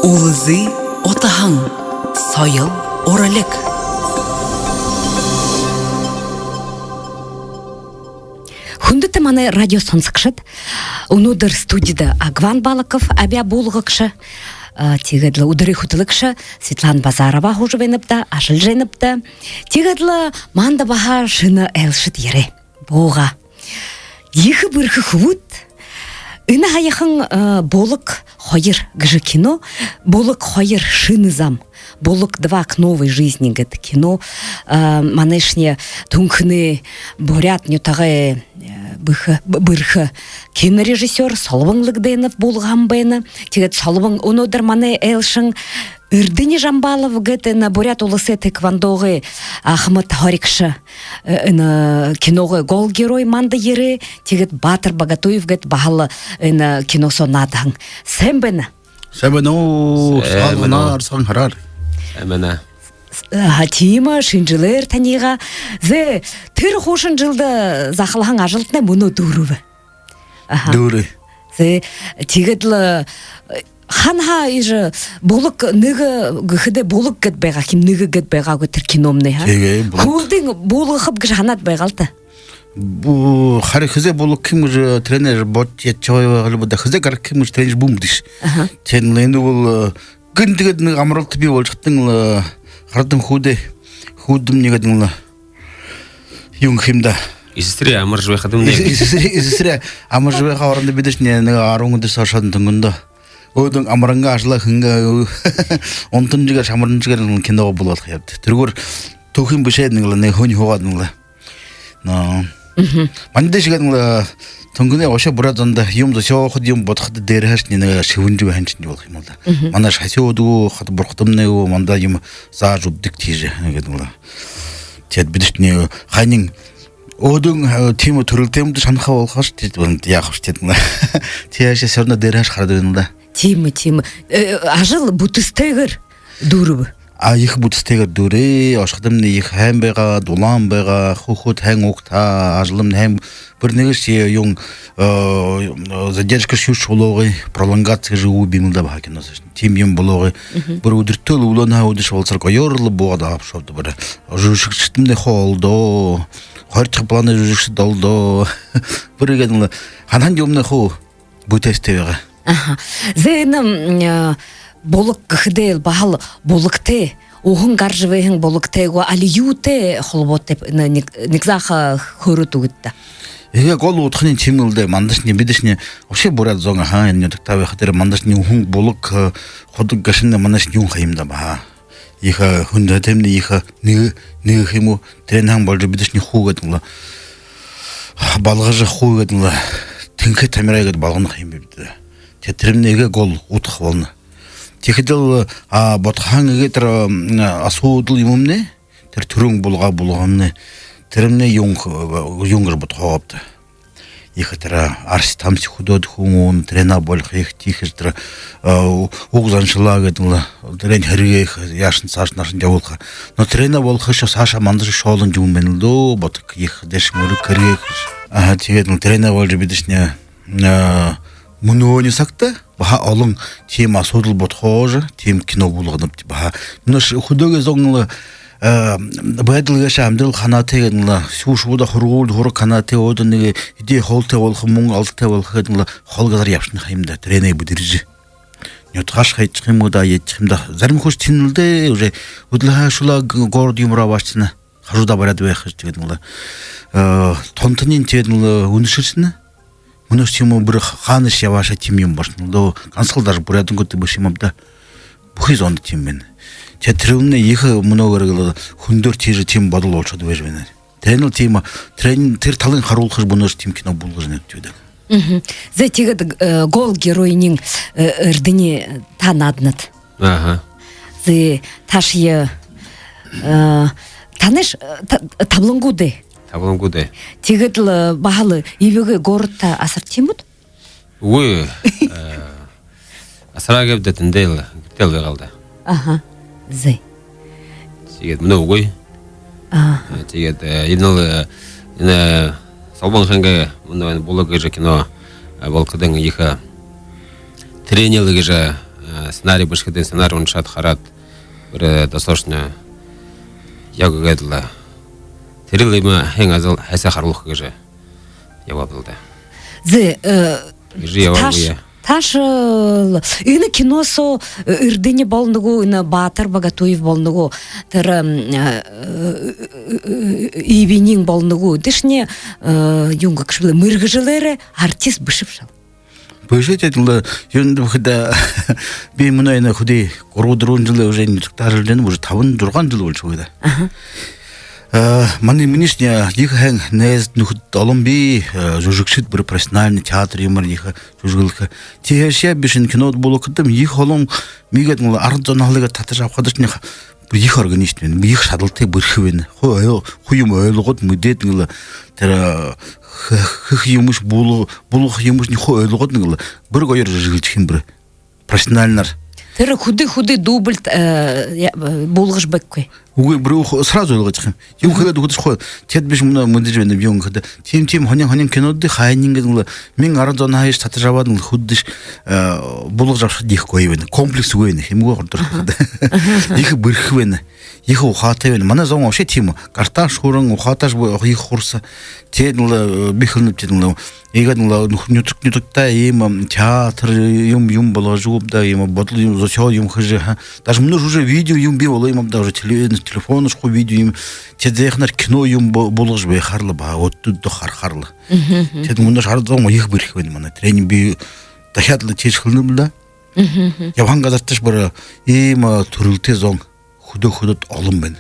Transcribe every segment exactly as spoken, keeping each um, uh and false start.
Үлзы утаһан. Соёл, уралиг. Хүндэтэ манай радио соносогшод, үнөөдэр студидэ Агван Балыков, абяа буулгагша, а, тиигээд лэ үдэрэй хүтэлэгшэ Светлана Базарова һуужа байнабди, ажаллажа байнабди. Тиигээд лэ манда баһа шэнэ айлшад ерээ. Буугаа. Ехэ бэрхэ хүбүүд. Энэ һаяхан, э, «Булаг хоёр» гэжэ кино, «Булаг хоёр: Шэнэ зам», «Булаг два: К новой жизни» гэдэг кино, э, манайшни Түнхэнэй, буряад нютагай, э, бэхэ-, б-, бэрхэ кинорежиссёр Солбон Лыгденов буулгаһан байна. Тиигээд Солбон, үнөөдэр манай айлшан Эрдэни Жамбалов гээд энэ Буряад Уласай тхэквондогой ахамад һоригшо, э, энэ киногой гол герой манда ерээ, тиигээд Баатар Багатуев гээд баһал энэ кино соо наадаһан. Сайн байна. Сайн байна уу. Сайн байна уу. Сагаан һараар, сагаан һараар. Сайн байна. Аха, тиимэ, шэнэ жэлээр таниие. Зэ, тэрэ хуушан жэлдэ захалһан ажалтнай мүнөө дүүрэбэ. Аха. Дүүрээ. Зэ, тиигээд лэ, э, хаанаһаа иигэжэ «Булаг нэгэ» гэхэдээ «Булаг» гээд байгаа хим, «нэгэ» гээд байгаагүй тэрэ киномнай, ха? Тиигээ, «Булаг». Хүбүүдынь буулгахаб гэжэ һанаад байгаа лэ даа. Бу-, харин хэзээ буулгахам гэжэ, тэрэнээ бодожо ядажа байгаа лэ бэзэ даа. Хэзээ гаргахам гэжэ, тэрэнээ бү мэдэш. Аха. Тиин лэ энэ бол, э, гэнтэ гээд нэгэ амаралта бии болошоходонь лэ, э, хараадам, хүбүүдэй, хүбүүдэмнай гээд лэ, юун гэхэм даа. Эсэсэрэй амаржа байхадамнай. Эс-, эсэсэрэй, эсэсэрэй амаржа байха орондо бидэшни нэгэ арбан үдэр соо ошоһон Түнхэндэ. Өөдэнь амарангүй, ажалаа хэнгүй, унтанжа гэртээ, амаранжа гэртээ лэ кино буулгахаяа ябадаг. Тэрэгүүр түүхын бэшэ нэгэ лэ, нэгэ һүни һуугаад нэгэ лэ. Но. Мгм. Манайшни гээд лэ Түнхэнэй, вообще буряад зондо юм зохёохо, юм бодохо дээрэһэшни нэгэ шэбэнжэ байһан шэнги болохо юм лэ даа. Мгм. Манайшни хасюу дуу, хада бурхадамнай гү, манда юм заажа үгэдэг тиижэ гээд лэ. Тиигээд бидэшни ханин өөдэнь, э, тиимэ түрэлтэмнай шанаха болохош, тиигээд байна, яахабши, тиигээд лэ. Тиигэжэ всё равно дээрэһэшни хараад байна лэ даа. Тиимэ, тиимэ. Э, ажал бүтэсэтэйгээр дүүрэбэ. А, ехэ бүтэсэтэйгээр дүүрээ. Ошоходомнай ехэ һайн байгаа, дулаан байгаа, хүхэ һайн угтаа, ажалымнай һайн, бүри нэгэшье юун, э, задержкашье юушье болоогүй, пролонгация гэжэ үгэ бии юм лэ даа баһа кино соошни. Тиимэ юм болоогүй. Мгм. Бүри үдэртөө лэ, үглөөнһөө үдэш болотор гоёор лэ буугаад абаашоо даа бүри. Жүжэгшэдэмнай хуу олдоо. Хоёрдохи планай жүжэгшэд олдоо. Бүри гээд лэ һанаһан юумэмнай хуу бүтэсэтэй байгаа. Аха. Зэ, энэ, м, э, «Булаг» гэхэдээ лэ баһал булагтай, уһан гаража байһан булагтай гү, али юутэй холбоотой, энэ нэгэ, нэгэ заахан хөөрөөд үгыт даа. Эгээ гол удхань тиимэ лэ даа, мандашни, бидэшни вообще буряад зон, аха, энэ нютагтаа байхадаа мандашни уһан, булаг, э, худаг гээшэмнай манайшни юун ха юм даа баһа. Ехэ, э, хүндэтэмнай ехэ, э, нэгэ, нэгэ гэхэ юм гү, тэрэнһээ боложо бидэшни хуу гээд лэ, балгажа хуу гээд лэ, тэнхээ тамираа гээд балгана ха юм бибди даа. Тиигээд тэрэмнай эгээ гол удха болоно. Тиихэдэл, а, бодхоһон эгээ тэрэ, м, асуудал юумэмнай, тэрэ түрүүн буулгаа буулгаһамнай, тэрэмнай юун, юун гэжэ бодхоогооб даа. Ехэ тэрэ арси тамси хүдөөд хүн, тэрэнээ болохо ехэ тиихэжэ тэрэ, а, уг заншалаа гээд лэ, тэрэнээ һэргээхэ, яашань саашань наашань ябуулха. Но тэрэнээ болохо ещё саашаа мандажа шоолон юм байна лэ даа, бодхо ехэ дэшэ мүрэг һэргээхэ. Аха, тиигээд лэ тэрэнээ боложо бидэшни, а, мүнөөнэй сагта баһа олон тиимэ асуудал бодхоожо, тиимэ кино буулганабди баһа. Мүнөөшье хүдөөгэй зон лэ, э, байдал гээшэ, амидарал ханаатай гээд лэ, сүүшэ удаа һургуулида һураг ханаатай, өөдөө нэгэ эдеэ хоолтой болохо, мүнгэ алдатай болохо гээд лэ, хоол газар ябашана ха юм даа, тэрэнээ бэдэржэ. Нютагаашье һайдхаха юм гү даа, ядхаха юм даа. Зарим хүншье тиин лэ даа, уже үдэлһөө шулаа г-, город юумэ руу абаашана. Хажуудаа бариад байха гэжэ, тиигээд лэ, э, тонтониинь тиигээд лэ үнэшэршэнэ. Мүнөөшье тиимэ бүри хаанашье ябаашаа тиимэ юм болошоно лэ даа. Гансал даже буряадууд бэшэ юм ааб даа. Бүхы зондо тиимэ байна. Тиигээд тэрэмнай ехэ мүнөө гэрэл хүндэр тиижэ тиимэ бодол болошоод байжа байна. Тэрэнээ лэ тиимэ, тэрэнээ, тэрэ талынь харуулхаш мүнөөшье тиимэ кино буулгажа байна тиигээд. Мгм. Зэ, тиигээд, э, гол геройнь, э, Эрдэни та нааданат. Аха. Зэ, таашье, э, танайш, э, та-, Таблангууд. Таблангууд. Тиигээд лэ, э, баһал эбэгээ городто асархат юм гүт? Үгы, э, асараа гээб даа, тэндэл, гэртэл байгаал даа. Аха. Зэ. Тиигээд мүнөө үгы. Аха. Э, тиигээд, э, энэл, э, энэ Солбон ахайнгаа мүнөө энэ «Булаг» гэжэ кино, э, болоходонь ехэ, э, тэрэнээ лэ гэжэ, э, Сценарий бэшэхэдэнь, сценарий уншаад хараад, бүри досоошни яг иигээд лэ тэрэл юумэ хэн азал хайса харуулха гэжэ ябааб даа. Зэ, э, Гэжэ ябааб тааш-, яа. Таашаал, энэ кино соо, э, Эрдэни болоно гү, энэ Баатар Богатуев болоно гү, тэрэ, м, э, э, э, э, ивинин болоно гү, дэшни, э, юун гэжэ бэлэй, мэргэжэлээрээ артист бэшэ бшуу. Бэшэ, тиигээд лэ, юундэ гэхэдэ, би мүнөө энэ хэды гурба-дүрбэн жэлэй уже нютагтаа ажаллажа байнаб, уже табан-зургаан жэл болошоо даа. Аха. Э, манай минишни ехэ һайн найз нүхэд олон бии, э, зүжэгшэд, бүри профессиональный театр юумээр ехэ зүжэглэхэ. Тиихэшье би шэнэ кино буулгахадам, ехэ олон миигээд лэ арад зоноо лэ иигээд татажа абахадашни ха-, бүри ехэ органичный байна, ехэ шадалтай, бэрхэ байна. Хуу ойл-, хуу юумэ ойлгоод, мэдээд лэ, тэрэ, э, хэ-, хэхэ юумэшни, буул-, буулгаха юумэшни хуу ойлгоод лэ, бүри гоёор зүжэглэжэ ябаха юм бүри. Профессиональнаар. Тэрэ хэды-хэды дубль, э, я-, э, буулгажа байхагүй? Үгы, бүри ху-, сразу ойлгожо ябаха юм. Юун Мгм. Хэгээд үгэдэш хуу, тиигээд би шэнэ мүнөө мэдэжэ байнаб, юун гэхэдэ. Тиимэ, тиимэ һонин, һонин кинодые хаяа иигээд лэ, мүн арад зонһоо һааш татажа абаад лэ, хэдышье, э, буулгажа абашахада ехэ гоё байна. Комплекс үгы байна, хэмгүй ордор Аха. Хэхэдэ. Аха, аха. Ехэ бэрхэ байна. Ехэ ухаатай байна. Манай зон вообще тиимэ. Гартаа шууран, ухаатайшье бу-, ехэ хурса. Тиигээд лэ, э, би хэлэнэб, тиигээд лэ. Иигээд лэ нүх-, нютаг, нютагтаа иимэ, м, театр, юм, юм болгожо үгөөб даа, иимэ бодол юм, зохёол юм хэжэ, ха. Даже мүнөөшье уже видео юм бии болоо юм ааб даа, уже теле-, телефоншни хуу видео юм. Тиигээд зайханаар кино юм бу-, буулгажа байхаар лэ баһа, оттудо харахаар лэ. Мгм, мгм. Тиигээд мүнөөшье арад зон ехэ бэрхэ байна манай. Тэрэниие би дахяад лэ тиижэ хэлэнэб даа. Мгм, мгм. Ябаһан газарташье бүри иимэ, э, түрэлтэй зон хүдөө-хүдөөд олон байна.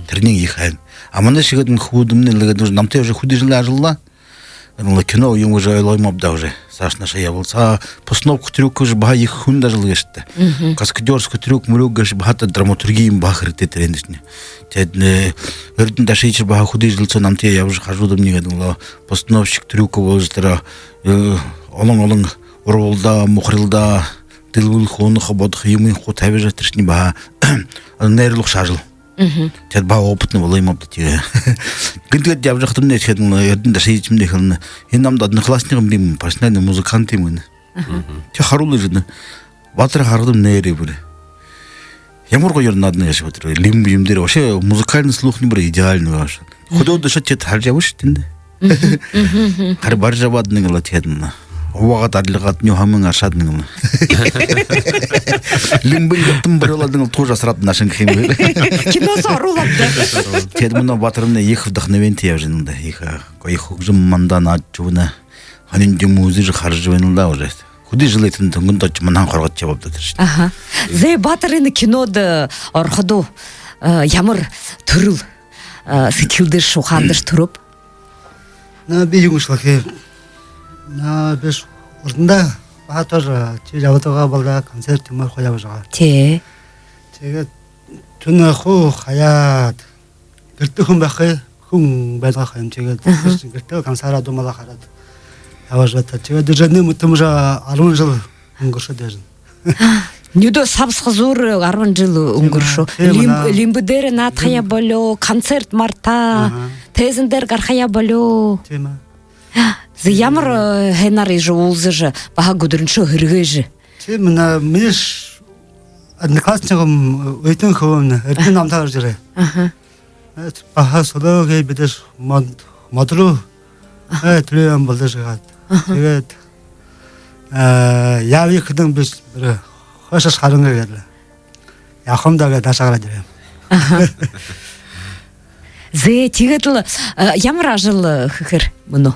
Тэрэниинь ехэ һайн. А манай шэнэ хүүгэдэмнай лэ иигээд уже намтай уже хэды жэл ажаллаа. Лэ кино юм уже ойлгоо юм ааб даа уже. Саашань наашаа ябалсаа. Постановка трюк уже баһа ехэ хүндэ ажал гээшэ даа. Мгм. Каскадёрский трюк, мрюк гээшэ баһа даа, драматурги юм баһа хэрэгтэй тэрээндэшни. Тиигээд, э, Эрдэни Дашиевич баһа хэды жэл соо намтай ябажа, хажуудамни иигээд лэ постановщик трюка боложо тэрэ, э, олон-олон урбалдаа, мухарилдаа, дэлбэлхэ, унаха, бодохо юумыень хуу табижа, тэрэшни баһа найруулагша ажал. Мгм. Тиигээд баһа опытный болоо юм ааб даа тиигээ. Гэнтэ гээд ябажа байхадамни, тиигээд лэ Эрдэни Дашиевичмнай хэлэнэ: «Энэ намда одноклассник юм, профессиональный музыкант юм», – гэнэ. Аха. Мгм. Тиигээд харуулаа гэжэ. Баатарай харахадам, нээрээ бүри ямар гоёор наадана гээшэб тэрэ. Лимбэ юм дээрэ вообще музыкальный слух-най бүри идеальный вообще. Мгм. Хүдөөдэ ошоод, тиигээд хаража ябааш тэндэ. Мгм, мгм, мгм. Хари барижа абаад, иигээд лэ тиигээд лэ. Угаагаад, арилгаад, нюһамнай аршаад, иигээд лэ. Лимбын гартань барилаад, иигээд лэ туужа асараад наашань гэхэ юм. Кино соо оруулаад даа. Тиигээд мүнөө Баатармнай ехэ вдохновениетэй ябажа байна даа. Ехэ, э, гоё хүгжэм манда наадажа байна. Һонин юумэ үзэжэ, хаража байна даа уже. Хэды жэлэй тэн-, тэнгэридэ ошожо, манһаа хоргодожо ябаа даа тэрэшни. Аха. Зэ, Баатар, энэ кинодо, э, ороходоо, э, ямар түрэл, э, сэдьхэлдэшье, ухаандашье түрөөб? На, би юун гэжэ хэлэхэб. На, би урдандаа баһа тоже, э, тиижэ ябадаг байгаа бол даа, концерт юумээр хуу ябажа байгаа. Тии. Тиигээд түнөө хуу хаяад, гэртээ хүн байха, хүн байдаг юм. Тиигээд Аха. Гэртээ гансаараа дуу малаа хараад ябажа байдаг. Тиигээд уже энэ мэтэ уже арбан жэл үнгэршөөд байна. Нюдөө сабсаха зуур арбан жэл үнгэршөө. Тиимэ, тиимэ, Лим-, аа. Лимбэ дээрэ наадахаяа болёо, концерт мартаа, Аха. Тайзан дээрэ гарахаяа болёо. Тиимэ. Зэ, ямар, э, һайнаар иигэжэ уулзажа, баһа үдэршөө һэргээжэ? Тиимэ, на, минии одноклассник юм, э, үетэн хүбүүмнай, Эрдэни намтай гаража ерээ. Аха. Э, баһа сүлөө гээ бидэш мод-, модоруу, Аха. Э, түрүү юм болдош гээд. Аха. Тиигээд, э, ябая гэхэдэнь, би бүри хойшоошье харангар гээд лэ. Ябахам даа гээд, дааша гараад ерээ юм. Аха. Зэ, тиигээд лэ, э, ямар ажал, э, хэхээр мүнөө?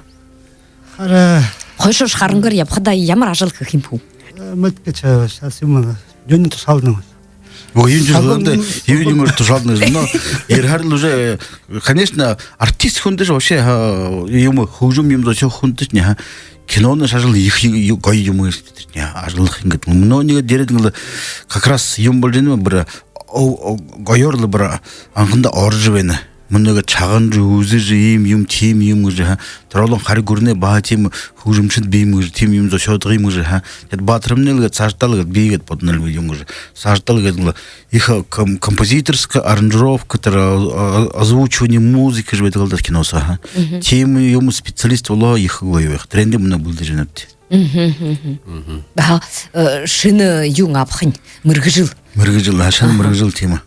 Хараа. Хойшоошье харангар ябахадаа ямар ажал хэхэ юм хүм? Э, мэдэхэгүй, сейчас юм, юуниинь тушаалдана. Өө, юуниинь тушаалдана, юуниинь тушаалдана. Но ерхээр лэ уже, э, конечно, артист хүнтэшни вообще, ха, юумэ, хүгжэм юумэ зохёохо хүнтэшни, ха, киноноошье ажал ехэ, ю-, гоё юумэ гээшэ тэрэшни, ажаллаха юм гээд. Мүнөө нэгэ дээрэдэнь лэ как раз юумэ болжо байна, бүри, о, о, гоёор лэ бүри анхандаа орожо байна. Мүнөө шагнажа үзэжэ, иимэ юм, тиимэ юм гэжэ, ха. Тэрэ олон хари гүрэнэй баһа тиимэ хүгжэмшэд бии юм гэжэ, тиимэ юм зохёодог юм гэжэ, ха. Тиигээд Баатармнай лэ гээд, саашадаа лэ гээд, би гээд бодоно лэ би юун гэжэ. Саашадаа лэ гээд лэ ехэ ком-, композиторская аранжировка, тэрэ, а, а, озвучивание музыки гэжэ байдаг лэ даа кино соо, ха. Мгм. Тиимэ юумэ специалист болоо, ехэ гоё байха. Тэрэндэ мүнөө бэлдэжэ байнабди. Мгм, мгм. Мгм. Баһа, э, шэнэ юун абахань, мэргэжэл. Мэргэжэл, а, шэнэ Аха. мэргэжэл, тиимэ.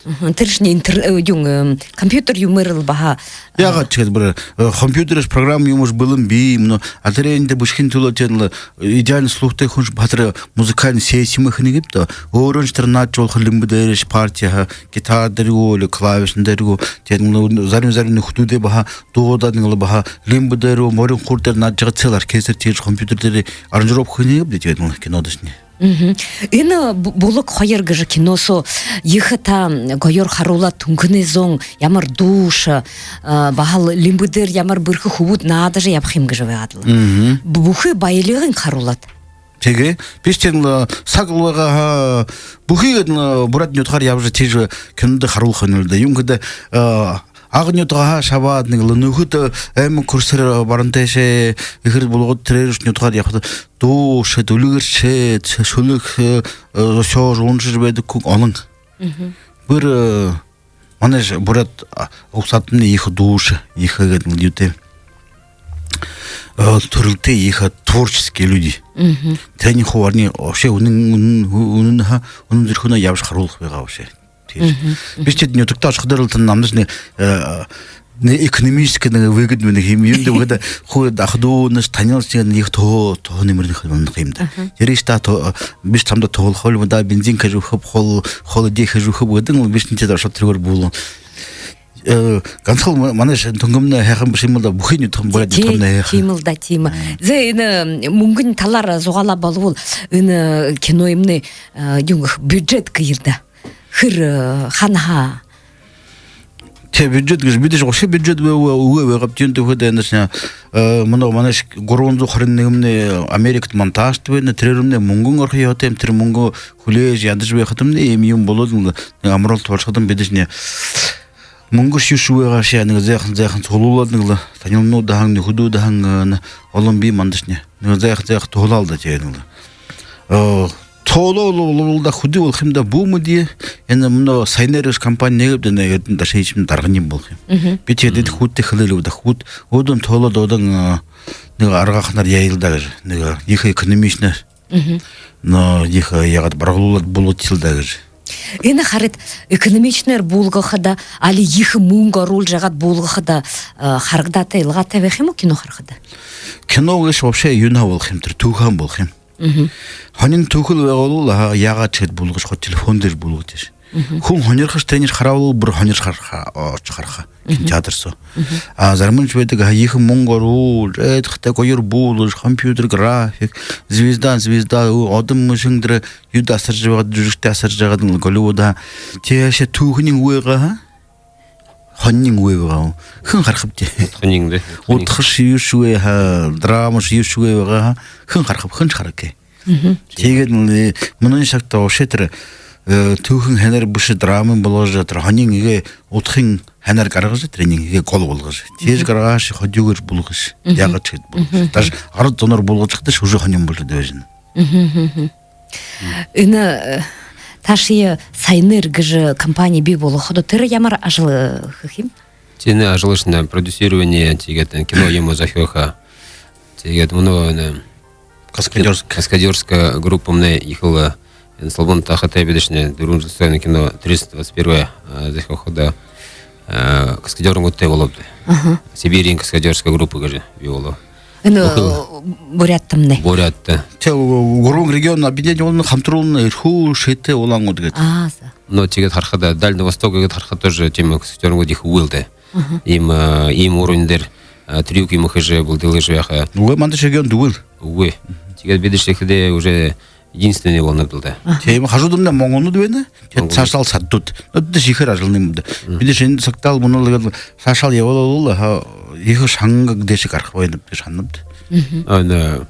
Мгм. Тэрэшни интер-, э, юун, эм, компьютер юумээр лэ баһа, а. Яагаад гэхэдэ, бүри, э, компьютерһээ программа юумэш бэлэн бии, но, а тэрэ эндэ бэшэхын түлөө тиин лэ, э, идеальный слухтай хүншье баһа тэрэ музыкальный сессиимэ хэнэ гээб даа. Өөрөөшье тэрэ наадажа болохо лимбэ дээрэшье партияа, гитара дээрэ гү, или клавишын дээрэ гү, тиин лэ зарим-зарим нүхэдүүдэй баһа дуудаад, нэгэ лэ баһа лимбэ дээрэ гү, морин хуур дээрэ наадажа байгаа, целый оркестр тиижэ компьютер дээрэ аранжировка хэнэ гээб даа, тиин лэ кинодошни. Мгм. Энэ бу-, «Булаг хоёр» гэжэ кино соо ехэ та гоёор харуулаад, Түнхэнэй зон ямар дуушан, а, баһал лимбэ дээрэ ямар бэрхэ хүбүүд наадажа ябаха юм гэжэ байгаад лэ. Мгм. Бү-, бүхы баялигынь харуулаад. Тиигээ, бишни тиин лэ саг лэ байгаа һаа, бүхы гээд лэ буряад нютагаар ябажа тиижэ кинодо харуулха юм лэ даа. Юун гэхэдэ, а, Ага нютагһаа шабаад, нэгэ лэ нүхэд, э, аймаг хүрсэр, э, баран тээшээ, эхир, Булгад, тэрээрэшье нютагаар ябахада дуушад, үльгэршэд, шүлэг, э, э, зохёожо, уншажа байдаг хүн олон. Мгм. Бүри, э, манайшье буряад, а, угсаатамнай ехэ дуушан, ехэ гээд лэ юутэй, э, түрэлтэй, ехэ творческие люди. Мгм. Тэрэниие хуу арни вообще үнэн, үнэн, үнэн ха, үнэн зүрхэнһөө ябажа харуулха байгаа вообще. Тиигээд. Мгм, мгм. Бишни тэдэ нютагта ошоходоо лэ тэрэ намнашни, э, нэгэ экономически нэгэ выгодно нэгэ юм, юундэб гэхэдэ, хуу дахадуунаш, танилшанаш ехэ туһа, туһа нэмэрнэ хэ-, юм даа. Аха. Тэрээшье та ту-, бишни тамда туһалха юм даа, бензин хэжэ үгэхэб, хоол, хоол эдеэ хэжэ үгэхэб гэдэг лэ, бишни тэдэ ошоод тэрээгээр буулгана. Э, гансал ма-, манайшье Түнхэмнай һайхан бэшэ юм лэ даа, бүхы нютагнай, буряад нютагнай һайхан. Тиимэ лэ даа, тиимэ. Мм. Зэ, энэ мүнгэн талаар зугаалаа болбол, энэ киноемнай, э, юун гэхэ, бюджет гэе юм даа. Хэр, э, хаанаһаа? Тэ, бюджет гэжэ, бидэшни вообще бюджет бэ-, бэ-, үгы байгаабди, юундэб гэхэдэ, энэшни, э, мүнөө манайшье гурбан зуун хорин нэгэмнай Америкада монтажта байна, тэрэмнай мүнгэн орохо ёһотой юм, тэрэ мүнгэ хүлеэжэ ядажа байхадамнай, иимэ юм болоод лэ, нэгэ амаруулта болошоходомнай, бидэшни мүнгэшье юушье үгы байгаашье, нэгэ заахан, заахан суглуулаад, нэгэ лэ танилнууд һаань, нүхэдүүд һаань, э, олон бии мандашни. Нэгэ заахан, заахан туһалаа л даа, тиигээд лэ. Э, туһалаа л, л, л даа, хэды болохо юм даа, бү мэдэе. Энэ мүнөө «Сайнер» гэжэ компани нэгэбди, нэгэ Эрдэнэ Дашиевичмнай даргань болохо юм. Мгм. Би тиигээд Мгм. хүнүүдтэ хэлээ л даа, хүнүүд өөдөө туһалаад, өөдөө, э, нэгэ арга аханаар яая л даа гэжэ, нэгэ ехэ экономичнаар. Мгм. Но ехэ яагаад баргалуулаад буулгыт л даа гэжэ. Энэ харыт, экономичнаар буулгахада, али ехэ мүнгэ оруулжа яагаад буулгахада, э, харагдаатай, илгаатай байха юм гү кино харахада? Кино гээшэ вообще юунһээ болохо юм, тэрэ түүхэһөө болохо юм. Мгм. Һонин түүхэл байгаал, аха, яагаад шэд буулгажа, хуу телефон дээрэ буулгажа. Мгм. Хүн һонирхожо, тэрэниие хараа бол, бүри һонирхожо хараха, ошожо хараха. Мгм. Кинотеатр соо. Мгм. А заримань байдаг, аха, ехэ мүнгэ оруулжа, эдэ хэдэ гоёор буулгажа, компьютер график, звезда, звезда, өө, одон мүшэн дээрэ юудэ асаржа байгаад, жүжэгтэ асаржа байгаад, Голливудһаа. Тиигээшье түүхэниинь үгы байгаа, һониниинь үгы байгаа. Хэн харахаб тээ? Һониниинь даа. Удхашье юушье үгы, ха, драмашье юушье үгы байгаа. Хэн харахаб, хэншье харахагүй. Мгм. Тиигээд лэ, мүнөө сагта вообще тэрэ, э, түүхэн һайнаар бэшэ, драмын болгожо, тэрэ һонин иигээ удхын һайнаар гаргажа, тэрэниие иигээ гол болгожо. Тиижэ Мгм. гаргаашье, ходюугаар буулгашье, Мгм. яагаад шэд буулгашье. Мгм. Даже арад зоноор буулгажа хадаш уже һонин болоод байжа байна. Мгм, мгм. Энэ, э, таашье «Сайнер» гэжэ компани бии болгоходо, тэрэ ямар ажал, э, хэхэ юм? Тиин ажалшни продюсирование, тиигээд, э, кино юумэ зохёохо. Тиигээд мүнөө, э, Каскадёрск. Каскадёрская группамнай ехэл, э, Солбон Тахатай бидэшни дүрбэн жэл соо кино «Триста двадцать первая», э, зохёоходо, э, каскадёрнуудтай болообди. Аха. «Сибирь» каскадёрская группа гэжэ бии болоо. Энэ, Охин. э, Буряадтамнай. Буряадта. Тэ, гурбан регион объединение болоно, хамтаруулна, Эрхүү, Шэтэ, Улаан-Үдэ гээд. А, за. Но тиигээд харахада, Дальний Восток гээд харахада тоже тиимэ каскадёрнууд ехэ үгы л даа. Аха. Иимэ, э, иимэ уровень дээрэ, э, трюк юумэ хэжэ, бэлдэлжэ байха. Үгы, манда шэгэн дүгэл. Үгы. Тиигээд бидэшни хэды уже единственный болонобди л даа. Аха. Тиимэ, хажуудамнай монголнууд байна. Тиигээд Монгол. Саашаал садууд. Эдэ шэхэр ажалнууд юм даа. Мгм. Бидэшни энэ сагтаа л мүнөө л гээд саашаал ябаал бол, аха, ехэ шанга дээшээ гараха байнабди гэжэ һананабди. Мгм. А, на,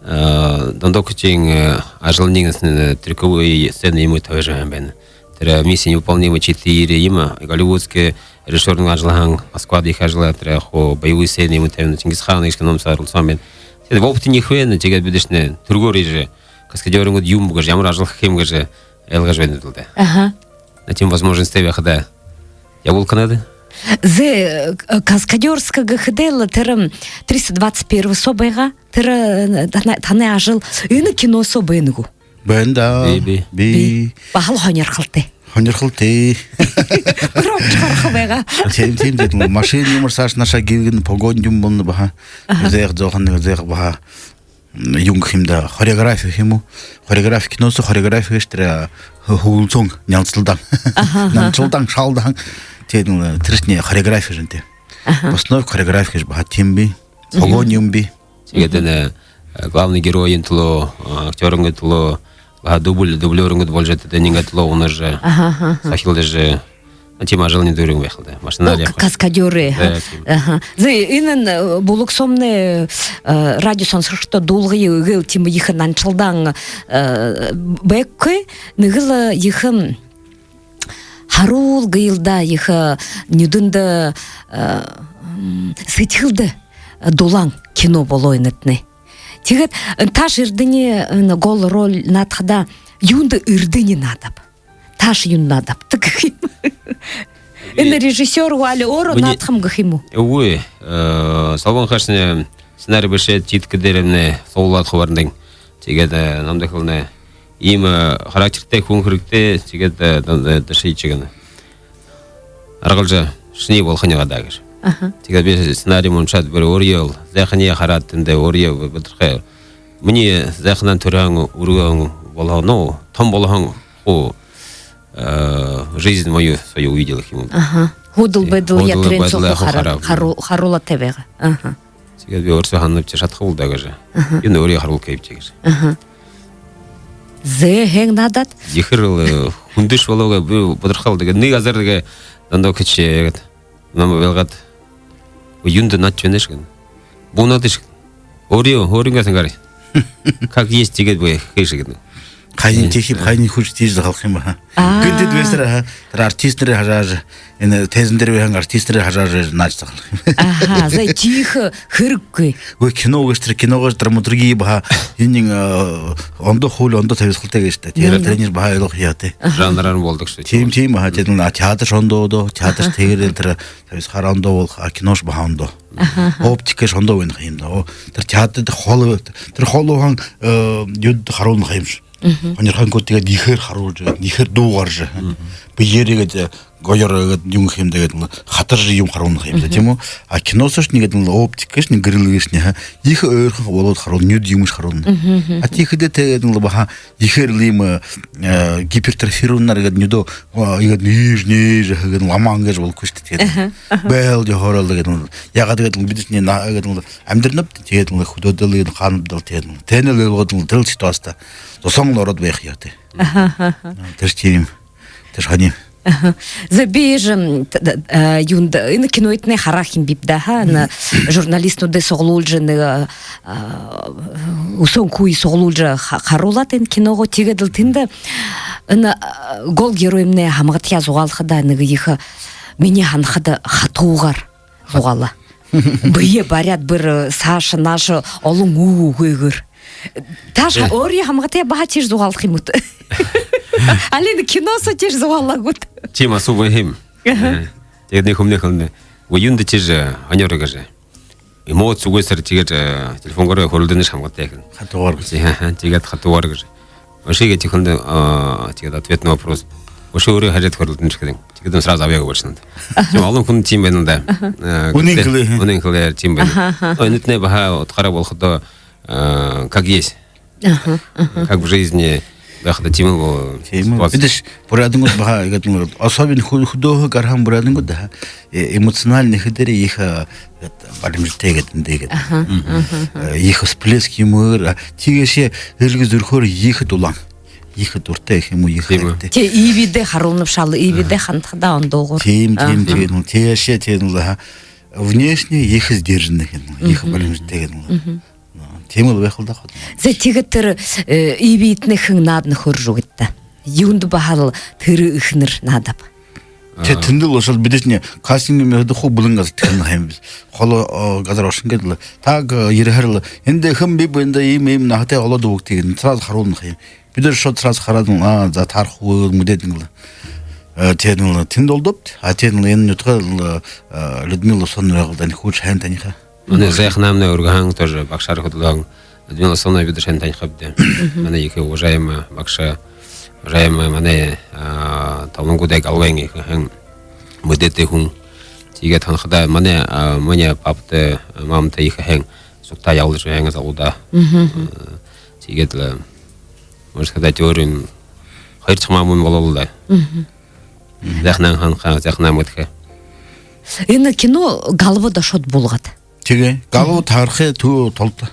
э, Дондокочиин, э, ажалнууд, э, трюковые сцены юумэ табижа байгаа юм байна. Тэрэ «Миссия невыполнима четыре» юумэ, голливудская режиссёрнууд ажаллаһан, Москвада ехэ ажаллаа, тэрэ хуу боевые сцены юумэ табина, Чингисхан гэжэ кино соо оролсоһон байна. Тиигээд опыт ехэ байна, тиигээд бидэшни түргөөр иигэжэ каскадёрнууд юун бэ гэжэ, ямар ажал хэхэ юм гэжэ ойлгожо байнабди л даа. Аха. На, тиимэ возможность байхада ябуулха надо. Зэ, э, каскадёрска гэхэдэл тэрэ, м, триста двадцать первый соо байгаа. Тэрэ, э, танай, танай ажал энэ кино соо байна гү? Байна даа. Би, би. Би. Баһал һонирхолтой. Һонирхолтой. Громче харахаа байгаа. Тиимэ, тиимэ, тиимэ. Машина юумээр саашаа наашаа гүйгэн, погони юм болоно баһа. Аха. Зээх зоохон нэгэ зээх баһа. М, юун гэхэ юм даа, хореографи гэхэ юм гү? Хореографи, кино соо хореографи гээшэ тэрэ, а, хү-, хүгжэлтын няншалдаан. Аха, аха. Няншалдаан, шалдаан. Тиигээд лэ, тэрэшни хореографи гэжэ юм тээ. Аха. Постановка, хореографи гэжэ баһа тиимэ бии. Мгм. Погони юм бии. Тиигээд лэ, э, главный геройн түлөө, э, актёрын түлөө, баһа дубль, дублёрын болжо, тэдэнэй түлөө унажа, аха, аха, аха, сахилдажа, тиимэ ажалнууд дүүрэн байха л даа. Машинаар. О, ябаха. Каскадёры, аха. Да, тиимэ. Аха. Зэ, энэнь, э, булаг соомнай, э, радио соносогшодто дуулгая гээл, тиимэ ехэ няншалдаан, э, байхагүй, нэгэл, э, ехэ, м, харуул гээл даа, ехэ, э, нюдэндэ, э, м, сэдьхэлдэ, э, дулаан кино болоо энэтнай. Тиигээд, э, тааш Эрдэни, э, гол роль наадахадаа, юундэ Эрдэни наадаб? Тааш юундэ наадаб? Тиигэхэ юм. Энэ режиссёр гү, али өөрөө наадаха юм гэхэ юм гү? Үгы, э, Солбон ахашни сценари бэшээд, тетрадь дээрэмнай суглуулаад хубаарандаа. Тиигээд, э, намда хэлэнэ: иимэ, э, характертай хүн хэрэгтэй, тиигээд, э, да-, да-, даши чигэнэ. Аргалжа, шинии болохонь байгаа даа гэжэ. Аха. Тиигээд би сценари уншаад, бүри өөрыел зайханиие хараад, тэндэ өөрыел бо-, бодрохо. Минии зайханай түрүүн үргэн болоһон, ну, том болоһон хуу, э, жизнь мою свою увидел гэхэ юм гү. Аха. Худал байдал, худал ятарин байдал сохо хуу хараа-, хараа-, харуу-, харуулаатай байгаа. Аха. Тиигээд би өөрсөө һананаб, тиигэжэ шадахагүй л даа гэжэ. Аха. Энэ өөрыел харуулхаб гэжэ. Аха. Зэ, хэн наадаад? Ехээр лэ, э, хүндэшье болоо гээ, би бодрохо л даа. Нэгэ газар гээ, дандаа хэжэ гээд. Намайе байлгаад: «Юундэ наадажа байнаш?» гэнэ. «Бү наадыш». Өөрыел, өөрынгөө һангаар. Как есть, тиигээд бү хэш гэнэ. Хайнинь тиихиб, хайнинь хүшэ, тиижэ захалха юм баһа. Аа. Гэнтэ дээсэр, аха, тэрэ артистнарые хажаажа, энэ тайзан дээрэ байһан артистнарые хажаажа наадажа захалха юм. Аха, зэ, тиихэ хэрэггүй. Үгы, кино гээшэ тэрэ, кино гээшэ драматурги баһа, энэ, э, ондоо хуули, ондоо табисхалтай гээшэ даа. Тэрэ, тэрэнь баһа ойлгохо ёһотой. Аха. Жанраар болодог шүү. Тиимэ, тиимэ, аха, тиигээд лэ, а, театр шондоо доо, театр тиигээд лэ тэрэ табисхаар ондоо болохо, а, киношье баһа ондоо. Аха, аха. Оптикашье ондоо байна ха юм даа. О, тэрэ театрта холо, тэрэ холо һэн, э, юундэ харуулна ха юмши. Мгм. Һонирхонгууд тиигээд ехээр харуулжа, ехээр дуугаржа. Мгм. Бэеэрээ гээд, э, гоёор гээд, юун гэхэ юм даа гээд, хатаржа юумэ харуулна ха юм даа, тиимэ гү? А кино соошни гээд, оптикашни, гэрэл гээшни, аха, ехэ ойрхон болоод харуулна, нюдэ юумэшье харуулна. Мгм, мгм. А тиихэдээ тиигээд лэ баһа ехээр лэ иимэ, э, гипертрофированнаар гээд нюдөө, а, иигээд нээжэ, нээжэ, иигээд ламаан гэжэ болохогүй шүү дээ. Тиигээд лэ, аха, аха, байһал ёһоороо лэ гээд лэ. Яагаад гээд лэ, бидэшни наа гээд лэ амидарнабди, тиигээд лэ хүдөөдэл, иигээд лэ хаанабди, тиигээд лэ. Тэрэниие ойлгоод лэ, тэрэл ситуацида зосоонь лэ ороод байха ёһотой. Аха, аха, аха. Тэрэшни тиимэ. Тэрэшни һонин. Аха. Зэ, би же, м, т-, т-, а, юундэ, энэ киноетнай хараа ха юм бибди даа, ха, энэ журналистнуудые суглуулжа, нэгэ, а, үсөөн хүниие суглуулжа ха-, харуулаад энэ киногоо, тиигээд лэ тэндэ энэ, а, гол героймнай һамгатаяа зугаалхадаа, нэгэ ехэ, минии һанахада, хатуугаар зугаалаа. Бэеэ баряад, бүри саашаа, наашаа олон үгэ үгыгөөр. Тааш, э, өөрынгөө һамгатаяа баһа тиижэ зугаалха юм гүт? Али нэгэ кино соо тиижэ зугаалаа гүт? Тиимэ асуу байха юм. Аха. Э, тиигээд нэгэ хүмнай хэлэнэ: «Үгы, юундэ тиижэ, э, һонирхош?» гэжэ. Эмоци үгы сэр тиигээд, э, телефонгоор хөөрэлдэнэш һамгатаяа гэнэ. Хатуугаар гэжэ. Аха, тиигээд хатуугаар гэжэ. Үшөө гээд хэлэнэ, а, тиигээд ответ на вопрос. Үшөө өөрөө хараад хөөрэлдэнэш гэнэ. Тиигээд сразу абьяагаа болишоно. Тиимэ олон хүн тиимэ байна л даа. Аха. Э, үнэн хэлээ. Үнэн хэлээ, тиимэ байна. Аха, аха. Энэтнай баһа удхаараа болоходоо, э, как есть. Аха, аха. Как в жизни байхада, тиимэ л. Тиимэ. Ситуация. Бидэшни буряадууд баһа иигээд, особенно хү-, хүдөөһөө гараһан буряадууд даа. Э-, эмоциональна гэхэдээ ехэ, э, баримжаатай гээд, эндээ гээд. Аха, аха. Э, ехэ всплеск юумээр, а, тиигээшье эргэ зүрхөөр ехэ дулаан. Ехэ дуратай гэхэ юм гү, ехэ хэрэгтэй. Тиимэ. Тээ, иибидээ харуулнабши, иибидээ хандахадаа ондоогоор. Тиимэ, тиимэ, аха, тиимэ. Тиигээшье, тиимэ лэ, аха. Внешне ехэ сдержанна гэхэ юм гү, ехэ баримжаатай гэхэ юм гү. Мгм. Ну, тиимэ л байха л даа хот. Зэ, тиигээд тэрэ, э, иибитнай хэн наадана, хөөрэжэ үгыт даа. Юундэ баһал тэрэ эхэнэр наадаб? Тэ, а, тэндэл ошоод, бидэшни кастинг юм яадаг хуу, бүлэн газар тэхэрнэ ха юм бэзэ. Холо, о, газар ошоно гээд лэ. Так, э, ерэхэр лэ. Эндэ хэн биб, эндэ иимэ, иимэ наһатай олоод үгыт гээд. Сразу харуулна ха юм. Бидэ ошоод сразу хараад, а, за, таарахагүй, мэдээд лэ. Э, тиигээд лэ тэндэ олдообди. А тиигээд лэ энэ нютагаа лэ, э, Людмила Усонова байгаал даа, энэ хүл һайн таниха. Манай зай аханаймнай үргэһэн тоже багшаар хүдэлһэн Людмила Усонова бидэ һайн танихабди. Манай ехэ уважаемая багша, уважаемая манай, а, Табангуудай Галвайн ехэ һайн мэдээтэй хүн. Тиигээд танихада манай, а, манай папатай, маматай ехэ һайн сугтаа ябалжа һайн залуу даа. Э, тиигээд лэ, можно сказать, өөрын хоёр чамаа мүн болоол даа. Зай аханайнгаа һанаха, зай аханайнгаа мэдэхэ. Энэ кино Галвада ошоод буулгаад. Тиигээ. Галва таарахын ту-, тулада.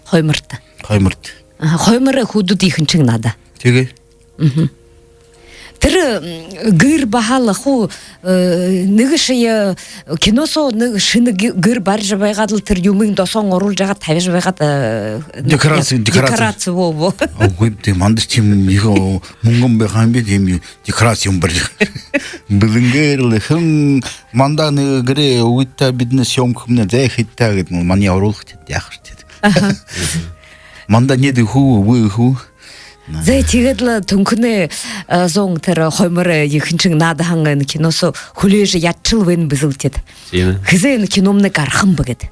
Хойморто. Хойморто. Аха, хойморой хүнүүд ехэнхинь наадаа. Тиигээ. Тэрэ, м, гэр баһал хуу, э, нэгэшье, э, кино соо нэгэ шэнэ гэ-, гэр барижа байгаад лэ, тэрэ юумыень досоонь оруулжа яагаад табижа байгаад, э, декораци, дек-, декораци. Декораци, во, во. Үгы, тиимэ, мандаш тиимэ ехэ, о, мүнгэн байха юм бэ, тиимэ декораци юм барижа. Бэлэнгээр лэ хэн, манда нэгэ гэрээ үгыт даа, бидэнэй съёмка хэмнай, зай, хэдыт даа гээд, манай оруулха тиигээд, яахаш тиигээд. Аха. Манда нэгэ хүү, үгы хүү. Зай, тиигээд лэ Түнхэнэй, э, зон тэрэ хойморой ехэнхинь наадаһан энэ кино соо хүлеэжэ ядажал байна бэзэл тиигээд. Тиимэ. Хэзээ энэ киномнай гараха юм бэ гээд.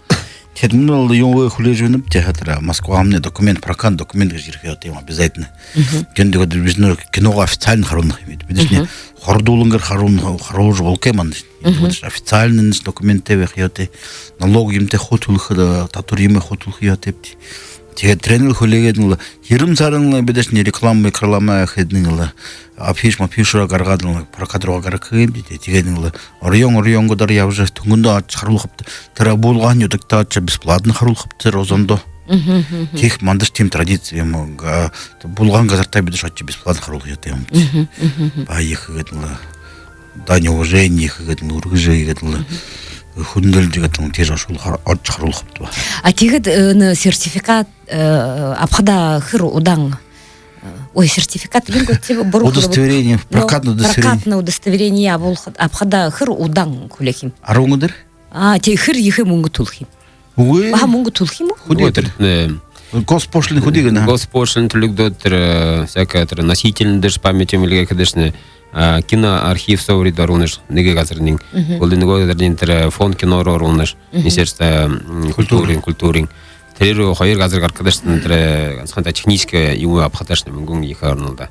Тиигээд мүнөө лэ юун хүлеэжэ байнабди, тэрэ Москвамнай документ, прокат документ гэжэ ерэхэ ёһотой юм, обязательно. Тэндэ гээд бидэ нүгөө киногоо официально харуулха юм. Бидэнэй хурдуулан гэр харуулна, харуулжа болохогүй мандаш. Официально документтэй байха ёһотой. Налог юумэтэй хуу түлэхэ, э, татвар юумэ хуу түлэхэ ёһотойбди. Тиигээд тэрэнээ лэ хүлеэгээд лэ, ерэн сарда лэ бидэнэй реклама, реклама хэдэнэ лэ, афиш, мафиш руу гаргаад лэ, прокат руу гаргаха юм даа. Тиигээд лэ оройн, оройнгуудаар ябажа, Түнхэндэ ошожо харуулхабди. Тэрэ буулгаһан нютагтаа ошожо бесплатно харуулхабди тэрэ зондоо. Тиихэ мандаш тиимэ традици юм, га-, буулгаһан газартаа бидэ ошожо бесплатно харуулха ёһотой юм. Баһа ехэ гээд лэ дань уважение ехэ гээд лэ, үргэжэ гээд лэ, хүндэлжэ гээд лэ, тиижэ ошожо хар-, ошожо харуулхабди баһа. А тиигээд, э, энэ сертификат, э, абахада хэр удаан, э, ой, сертификат, юун гээд, тиибэ буруу хэлээ. Удостоверение, ну, прокатное удостоверение. Прокатное удостоверение абуулха-, абахада хэр удаан хүлеэхэ юм? Арбан үдэр. А, тиигээд хэр ехэ мүнгэ түлэхэ юм? Үгы. Баһа мүнгэ түлэхэ юм гү? Хүдөө тэрэ, э, госпошлина хүдөө гэнэ. Госпошлина түлэгдөө тэрэ, э, всякая тэрэ носительнүүдшни, памяти юм эльгээхэдшни, а, киноархив соо урид оруулнаш, нэгэ газарнай. Үлдөө нүгөө газарнай тэрэ, э, фонд кино руу оруулнаш, министерство, м, культурын, культурын. Тэрэ хоёр газар гаргаха гээшэ, тэрэ, э, ганса техническэ юумэ абахадаашни мүнгэн ехэ орно лэ даа.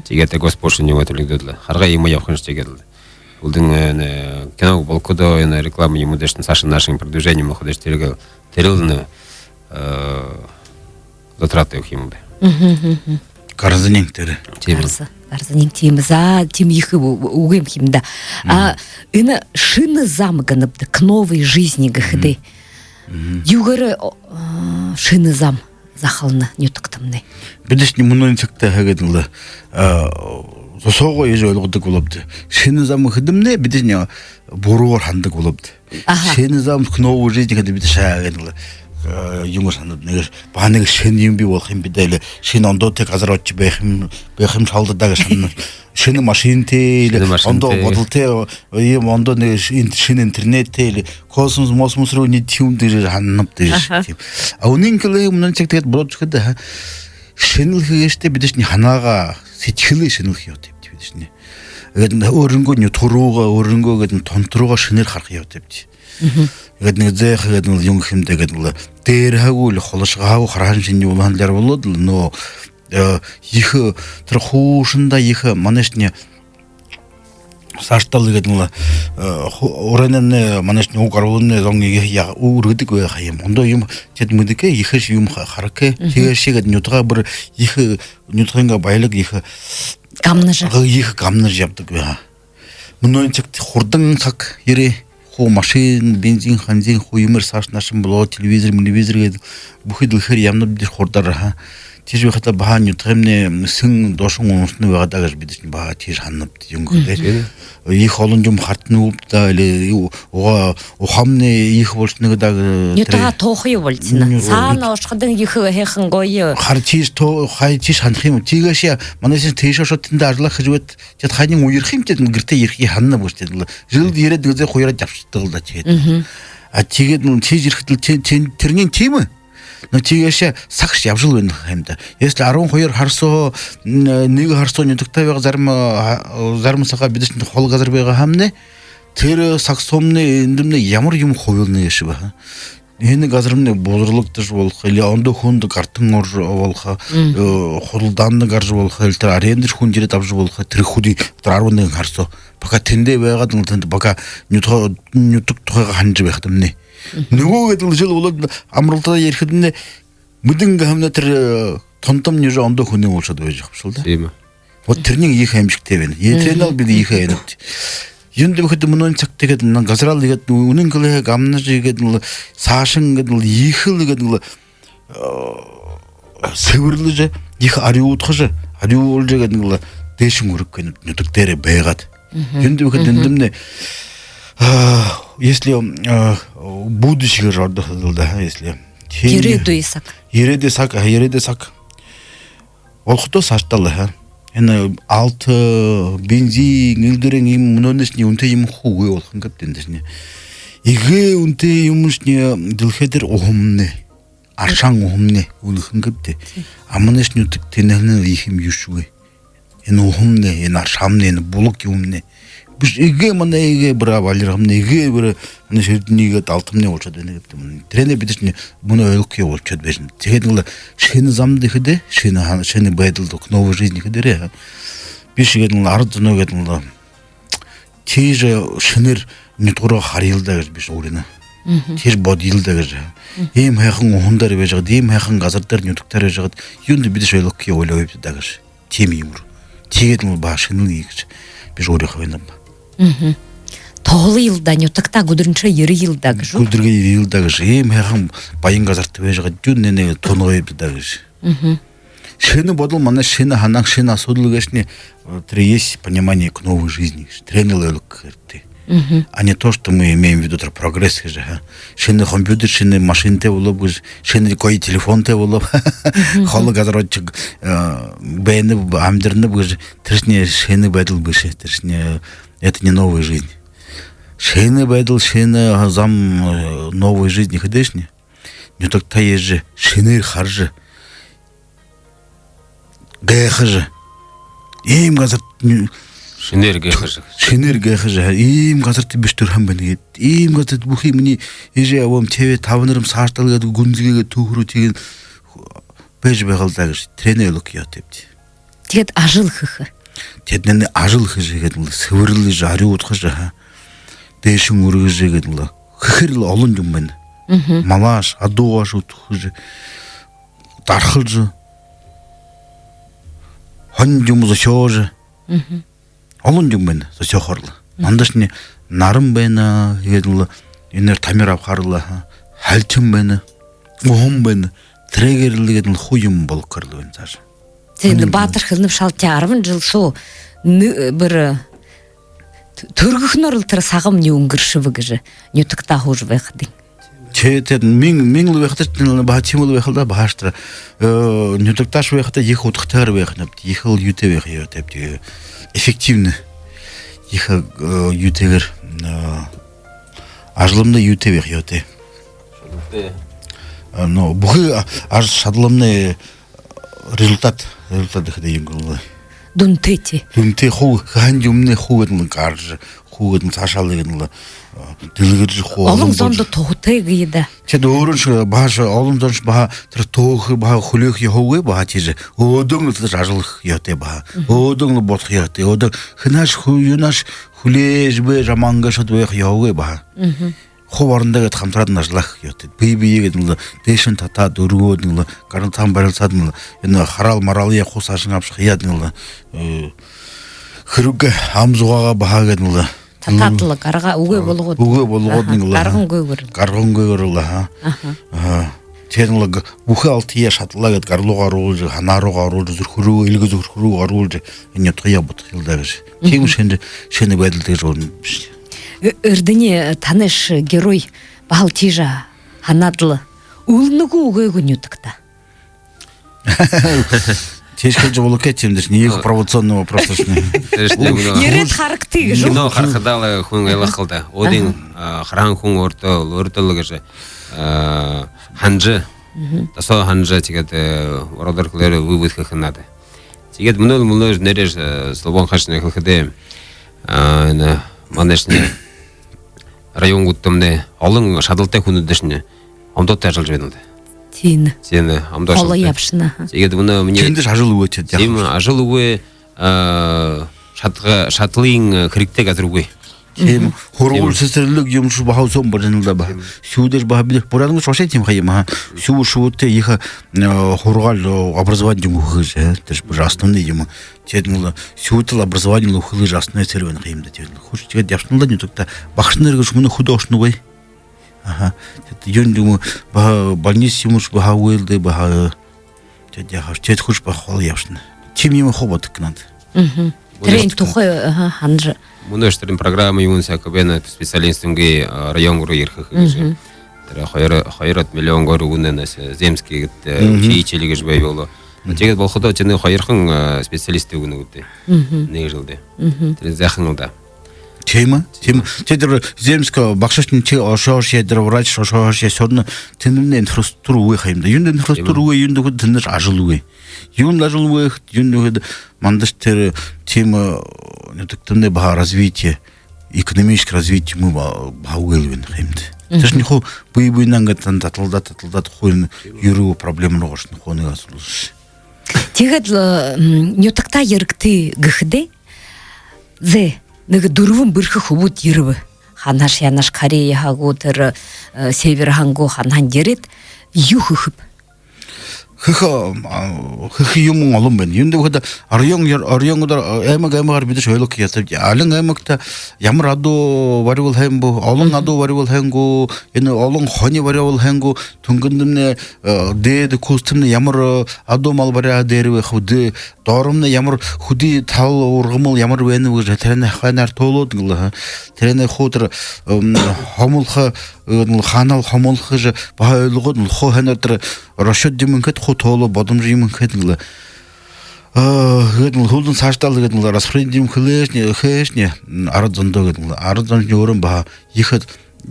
Тиигээд тэрэ госпошлина юумэ түлэгдөөд лэ, харгы юумэ ябахаш тиигээд лэ. Үлдэн, э, кино болоходоо, энэ реклама юумэ дээшэнь саашань наашань продвижение болохо дээшэнь тэрэ гээд, тэрэл нэ, э, затраты ехэ юм бэ. Гарзань тэрэ. Тиимэ. Гарза-, гарзань тиимэ. За, тиимэ ехэ ү-, үгы юм хим даа. А энэ шэнэ зам гэнэбди, к новой жизни гэхэдэ. Юугээр, о, э, шэнэ зам захална нютагтамнай? Бидэшни мүнөө сагта хаагаад лэ, а, сосоогоо иижэ ойлгодог болообди. Шэнэ зам гэхэдэмнай бидэшни буруугаар һанадаг болообди. Аха. Шэнэ зам, к новой жизни гэхэдэ бидэшни хаагаад лэ, а, юумэ һанаад, нэгэ баһа нэгэ шэнэ юумэ бии болохо юм бэ даа, или шэнэ ондоотой газар ошожо байха юм, байха юм шалда даа гэжэ һанана. Шэнэ машинатай, или ондоо бодолтой, иимэ ондоо нэгэ ши-, ин-, шэнэ интернеттэй, или космос, мосмос руу ниидэхэ юм даа гэжэ һананабди даа. Аха. Тиимэ. А үнэн хэлэхэ, мүнөө сагта тиигээд бодожо үзэхэдэ, аха, шэнэлхэ гээшэдээ бидэшни һанаагаа, сэдьхэлээ шэнэлхэ ёһотойбди бидэшни. Тиигээд өөрынгөө нютаг руугаа, өөрынгөө гээд тонто руугаа шэнээр хараха ёһотойбди. Тиигээд нэгэ зай ахагүй гээд лэ юун гэхэм даа гээд лэ, дээрэһээ гү, холошоһоо гү хараһан шэнги улаан лэр болоод лэ, но, э, ехэ, тэрэ хуушандаа ехэ, манайшни саашадаа лэ гээд лэ, э, ху-, урайнай, манайшни уг гарбалнай зон иигээ яа-, үргэдэг байха юм. Ондоо юумэ тэдэ мэдэхэ, ехэшье юумэ ха-, харахагүй. Тиигээшье гээд нютагаа бүри ехэ, нютагайнгаа баялиг ехэ гамнажа. Ага, ехэ гамнажа ябадаг байха. Мүнөө сагта хурдан саг ерээ. Хуу машина, бензин, ханзин, хуу юумээр саашань наашань болоо, телевизор, мелевизор гээд бүхы дэлхэйгээр ябанабди хурдаар, аха. Тиижэ байхада баһа нютагаймнай сэн доошонь унашана байгаа даа гэжэ бидэшни баһа тиижэ һананабди, юун гэхэдэ. Ехэ олон юумэ хартана гүбди даа, или у-, угаа ухаамнай ехэ болошоно гээд даа, э, нютагаа тэрэ тоохо юу болошоно. Ню-, саана ошоходонь ехэ һайхан гоё. Хара тиижэ то-, хара тиижэ һанаха юм. Тиигээшье манайшни тиижэ ошоод тэндэ ажалаа хэжэ байхада, тэдэ хаяан үерхэ юм, тэдэ гэртээ ерэхэ һанана бэшэ тэдэ лэ. Жэлдэ ерээд, нэгэ зай хуяраад ябашадаг лэ даа, тиигээд. А тиигээд лэ тиижэ ерэхэдэл тэ-, тэ-, тэрэниинь тиимэ. Но тиигээшье сагшье ябажал байна ха юм даа. Если арбан хоёр хара соо, м, нэгэ хара соо нютагтаа байгаа зарим, а, зарим сагта бидэшни холо газар байгаа ха юмнай, тэрэ саг соомнай эндэмнай ямар юумэ хубилна гээшэб, ха. Энэ газарнай бузарлагдажа болохо, или ондоо хүндэ гартан орожо болохо, э, худалдаанда гаража болохо, или тэрэ арендаар хүн ерээд абажа болохо, тэрэ хүнэй тэрэ арбан нэгэн хара соо. Пока тэндэ байгаад, тэндэ пока нютаг, нютаг тухайгаа һанажа байхадамнай. Нүгөө гээд лэ жэл болоод амаралтада ерэхэдэмнай мэдэнгүй ха юмнай, тэрэ, э, тонтомни уже ондоо хүнэй болошоод байжа ябаха бшуу даа. Тиимэ. Вот тэрэнь ехэ аймшагтай байна. Э, тэрэнээ лэ бидэ ехэ һайнабди. Юундэб гэхэдэ, мүнөөнэй сагта иигээд лэ газараа лэ иигээд лэ үнэн хэлэхэ гамнажа, иигээд лэ саашань иигээд лэ ехэл иигээд лэ, э, сэбэрлэжэ, ехэ арюудхажа, арюулжа иигээд лэ дээшэнь үргэхэ ха юм, нютаг дээрээ байгаад. Юундэб гэхэдэ, эндэмнай, а, если, а, будущее жажаха юм бол даа, если тиимэ. Ерээдүй саг. Ерээдүй саг, а, ерээдүй саг болоходоо саашадаа лэ, ха. Энэ алта, бензин, элдэрэн, иимэ мүнөөнэйшни үнэтэй юумэ хуу үгы болохонь гээб даа эндэшни. Эгээ үнэтэй юумэшни дэлхэй дээрэ уһамнай. Аршаан уһамнай үлэхэнь гээб даа. Аманайшни нютаг тэнэлнэн ехэ юм юушьегүй. Энэ уһамнай, энэ аршаамнай, энэ булаг юумнай. Бэшэ, эгээ манай, эгээ бэри балирхамнай, эгээ бэри манай шэрдэниигээд алтамнай болошоод байна гээб даа. Тэрэнээ бидэшни мүнөө ойлгохоёо болошоод байжа байна. Тиигээд лэ шэнэ замда ерэхэдээ, шэнэ ха-, шэнэ байдалда, к новой жизни ерэхэдээ, бэшэ, иигээд лэ арад зоноо иигээд лэ тиижэ шэнээр нютаг руу харая л даа гэжэ бэшэ урина. Тиижэ бодоё л даа гэжэ. Иимэ һайхан уһан дээрэ байжа байгаад, иимэ һайхан газар дээрэ, нютаг дээрэ байжа байгаад, юундэ бидэшни ойлгохоёо болёоб даа гэжэ. Тиимэ юумэ руу. Тиигээд лэ баһа шэнэлнэ гэжэ бэшэ урихаб юм. Туһалая л даа, нютагтаа гүдэрэншэ ерээ л даа гэжэ. Гүдэргөө ерээ л даа гэжэ. Иимэ һайхан баян газарта байжа байгаад, юундэ нэгэ тунагайб даа гэжэ. Шэнэ бодол манай, шэнэ һанаан, шэнэ асуудал гээшэнь, э, тэрэ есть понимание к новой жизни гэжэ. Тэрэнээ лэ ойлгохо хэрэгтэй. А не то, что мы имеем в виду, тэрэ прогресс гэжэ, ха. Шэнэ компьютер, шэнэ машинатай болооб гэжэ, шэнэ гоё телефонтой болооб. Холо газар ошожо, э, байнаб, амидарнаб гэжэ, тэрэшни шэнэ байдал бэшэ, тэрэшни, э, это не новая жизнь. Шэнэ байдал, шэнэ, а, зам, э, новая жизнь гэхэдэшни. Нютагтаа ерэжэ, шэнээр хаража, гайхажа. Иимэ газарта ню-, шэнээр гайхажа. Шэнээр гайхажа. Иимэ газарта бэшэ түрэһэн байна гээд. Иимэ газарта бүхы минии эжы абам, тэбэ табанарам саашадаа л гээд гүнзэгы гээд түүхэ руу тиигээд байжа байгаал даа гэжэ. Тэрэнээ ойлгохо ёһотойбди. Тиигээд ажал хэхэ. Тэдэнэй ажал хэжэ, иигээд лэ сэбэрлэжэ, арюудхажа, ха. Дээшэнь үргэжэ, иигээд лэ хэхээр лэ олон юумэн байна. Малааш, адуугааш үдхэжэ, дархалжа, һонин юумэ зохёожо. Олон юумэн байна зохёохоор лэ. Манайшни наран байна, иигээд лэ энээр тамир абахаар лэ, ха. Һалхин байна, уһан байна. Тэрээгээр лэ иигээд лэ хуу юумэ болгохоор лэ байна саашаа. Тиигээд лэ баатар хэлэнэб, шал тээ арбан жэл соо нэ-, бэри, э, т-, түргэхэнөөр лэ тэрэ сагамни үнгэршэбэ гэжэ нютагтаа һуужа байхадань. Тээ, тээ, мин, мин лэ байхадаа, тээ, баһа тиимэл байха л даа, баһа тэрэ, э, нютагтааш байхадаа ехэ удхатайгаар байха юм, ехэл юутэй байха ёһотойбди, эффективно. Ехэ, э, юутэйгээр, э, ажалнай юутэй байха ёһотой. Шадалтай. Э, но, бүхы, а, ажал шадалнай результат, результат гэхэдэ юун гэлэй. Дүнтэй, тээ. Дүнтэй, хуу, һайн юумэнэй хуу гээд лэ гаража, хуу гээд лэ саашаа лэ гээд лэ, а, дэлгэржэ хуу. Олон зондо туһатай гэе даа. Тээд өөрөөшье баһа, олон зоншье баһа тэрэ туһаха, баһа хүлеэхэ ёһогүй, баһа тиижэ. Өөдөө лэ тэрэ ажал хэхэ ёһотой баһа. Өөдөө лэ бодохо ёһотой. Өөдөө хэнһээшье хү-, юунһээшье хүлеэжэ байжа, амаангүй шууд байха ёһогүй баһа. Хуу орондоо гээд хамтараад ажаллаха ёһотой. Бэе бэеэ гээд лэ дээшэнь татаад, үргөөд лэ, гаралсаан барилсаад лэ, энэ хараал мараалые хуу саашань абажа хаяад лэ, э, хэрэг ам зугаагаа баһа гээд лэ татаад лэ, гаргаа үгы болгоод. Үгы болгоод лэ. Гаргангүйгөөр. Гаргангүйгөөр лэ, ха. Аха. Тиигээд лэ бүхы алтые шадалаа гээд гар руугаа оруулжа, һанаа руугаа оруулжа, зүрхэ рүү, эльгэ зүрхэ рүү оруулжа, энэ нютагаяа бодохо ёһотой л даа гэжэ. Тиимэ шэнэ, шэнэ байдал гэжэ болоно бшуу. Э, Эрдэни, танайшье герой баһал тиижэ һанаад лэ үлэнэ гү, үгы гү нютагтаа? Тиижэ хэлэжэ болохо юм даа, нэгэ провокационный вопрос шэнэ. Ерээд харагты гэжэ. Кино харахадаа лэ хүн ойлгохо л даа. Өөдэнь, а, хараһан хүн өөртөө, өөртөө лэ гэжэ, а, һанажа, Мгм. Досоо һанажа, тиигээд, э, ородоор хэлэхээр вывод хэхэ надо. Тиигээд мүнөө, мүнөө нээрээ, э, Слобода хашни хэлэхэдээ, а, энэ манайшни районуудтамнай олон шадалтай хүнүүдшни ондоо ажаллажа байна лэ даа. Тиин. Тиин, ондоо холо ажалтай ябашана, аха. Тиигээд мүнөө минии тэндэ ажал үгы, тэндэ тиимэ ажал үгы, а, шадал-, шадалай, э, хэрэгтэй газар үгы. Тиимэ. Мгм. Һургуули, тиимэ, сэсэрлиг юумэшни баһа соо барижа байна лэ даа баһа. Тиимэ. Сүүдэр баһа бидэ Буряад аймагта ошоо тиимэ ха юм, аха. Сүү шүүтэй ехэ, э, һургаал, э, образование юумэ үгэхэ гэжэ, э, тэрэшни баһа основной юумэ. Тиигээд лэ сүүдэл образование лэ үгэхэ гэжэ основной цель байна ха юм даа. Тиигээд лэ хүрэжэ, тиигээд ябашана лэ даа нютагтаа. Багшанар гэжэ мүнөө хүдөө ошоногүй. Аха. Тиигээд юун юумэ баһа, больница юумэшни баһа үгы лэ даа баһа. Тиигээд яахаш, тиигээд хүрэжэ баһа холо ябашана. Тиимэ юумэ хуу бодохо надо. Мгм. Тэрэн тухай, аха, һанажа. Мүнөөшни тэрэ программа юумэн сака байна, специалистнуудые, а, район руу ерэхэ гэжэ. Мгм. Тэрэ хоёр, хоёр миллион гөр үгэнэ, нааша земский гээд, э, мгм, учитель гэжэ байбал. Мгм. Тиигээд болоходоо тэндэ хоёрхон, а, специалист үгэнэ гү даа. Мгм. Нэгэ жэлдэ. Мгм. Тэрэ заахан лэ даа. Тиимэ, тиимэ. Тиигээд тэрэ земский багшашни тиигээд ошоошье, тэрэ врач ошоошье, всё равно тэндэмнай инфраструктура үгы ха юм даа. Юундэ инфраструктура, тиимэ, үгы, юундэ гэхэдэ тэндэ ажал үгы. Юун ажал үгы гэхэдэ, юундэ гэхэдэ мандаш тэрэ тиимэ, э, нютагтамнай баһа развитие, экономическое развитие юумэ ба-, баһа үгы лэ байна ха юм даа. Мгм. Тэрэшни хуу бэе бэеынгээ тан таталдаад, таталдаад хуу энэ юрэ проблема руу ошоно, хуу нэгэ асуудал. Тиигээд лэ, м, нютагтаа ерэгты гэхэдээ, зэ, нэгэ дүрбэн бэрхэ хүбүүд ерэбэ. Хаанаһааш, яанаһааш, Кореяһаа гү, тэрэ, э, Север һаань гү, хаанаһаань ерээд, юу хэхэб? Хэхэ, а, хэхэ юумэн олон байна. Юундэ гэхэдэ район, районуудаар, аймаг аймагаар бидэшни ойлгохо ёһотойбди. Алин аймагта ямар адуу барибал һайн бэ, олон адуу барибал һайн гү, энэ олон хони барибал һайн гү, түнгэндэмнай, э, дээдэ күүсэтэмнай ямар, э, адуу мал баряа дээрэ байха бэ, дэ-, доромнай ямар хэды тал ургамал ямар байна бэ гэжэ, тэрэнээ ханаар тоолоод лэ, ха. Тэрэнээ хуу тэрэ, м, хомолхо, э, хаанаһаал хомолхо гэжэ баһа ойлгоод лэ, хуу ханаар тэрэ расчёт юумэн хээд, хуу тоолоо бодомжо юумэн хээд лэ. А, гээд лэ һүүлдэнь саашадаа лэ гээд лэ распределение юумэ хэлээшни, хээшни, м, арад зондоо гээд лэ. Арад зоншни өөрөө баһа ехэ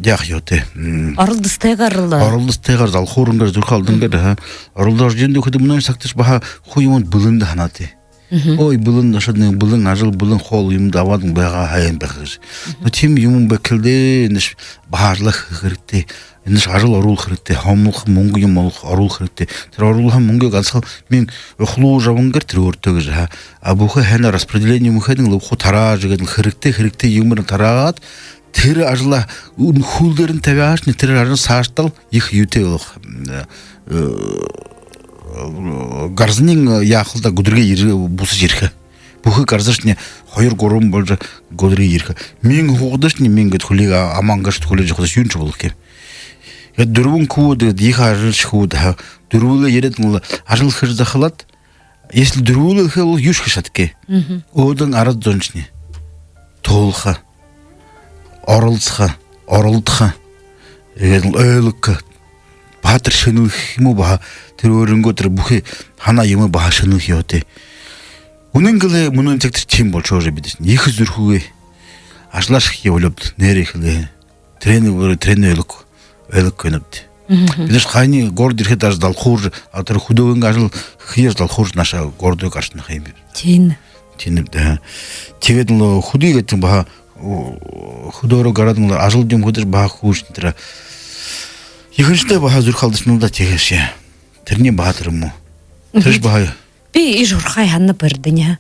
яаха ёһотой. М. Оролдосотойгоор лэ. Оролдосотойгоор, залхууран гээд, зүрхэ алдан гээд, аха. Оролдожо, юундэ гэхэдэ мүнөө сагташни баһа хуу юумэн бэлэндэ һанаатай. Мгм. Ой, бэлэн ошоод, нэгэ бэлэн ажал, бэлэн хоол юумэ абаад байгаа һайн байха гэжэ. Мгм. Но тиимэ юумэн байхал даа, энэшни баһа ажал хэхэ хэрэгтэй. Энэшни ажал оруулха хэрэгтэй. Хомолхо, мүнгэ юумэ олохо, оруулха хэрэгтэй. Тэрэ оруулһан мүнгөө гансахан мин охлуужа абан гээд тэрэ өөртөө гэжэ, ха. А бүхы ханаар распределение юумэ хээд лэ, хуу тараажа гээд лэ, хэрэгтэй, хэрэгтэй юумээр тараагаад, тэрэ ажалаа үн-, хүл дээрэнь табяашни, тэрэ ажал саашадаа лэ ехэ юутэй болохо. Э, э, гарзаниинь яахал даа, гэдэргээ ерэ-, бусажа ерэхэ. Бүхы гарзашни хоёр-гурбан боложо гэдэргээ ерэхэ. Миин һуугадашни, миин гээд хүлеэгээ, а-, аман гээд хүлеэжэ ябахадашни юуншье болохогүй юм. Гээд дүрбэн хүбүүд гээд ехэ ажалша хүбүүд, ха. Дүрбүүлээ ерээд лэ ажал хэжэ захалаад, если дүрбүүлээ хэхэ бол, юушье хэжэ шадахагүй. Мгм. Өөдэнь арад зоншни тоолохо, оролсохо, оролдохо. Иигээд лэ ойлгохо. Баһа тэрэ шэнэлхэ юм гү, баһа тэрэ өөрынгөө тэрэ бүхы һанаа юумэ баһа шэнэлхэ ёһотой. Үнэн гэлэй, мүнөө сагта тиимэ болошоо гэжэ бидэшни. Ехэ зүрхэгүй. Ажалаашье хэе болёод, нээрээ хэлэхэ. Тэрэнээ, тэрэнээ ойлгохо, ойлгохо байнабди. Мгм. Бидэшни хаяа город ерэхэдэ, даже залхууржа, а тэрэ хүдөөгэй ажал хэеэр залхууржа, наашаа городоо гарашана ха юм. Тиин. Тиинэбди, ха. Тиигээд лэ хүдөө гээд баһа, о, хүдөөрөө гараад лэ ажал юумэ хэжэ баһа хүшэн тэрэ. Ехэнхидээ баһа зүрхэ алдашана лэ даа тиигээшье. Тэрэниинь баһа тэрэ юм гү? Мгм. Тэрэшни баһа. Би иигэжэ һурахаа һананаб, Эрдэни, ха.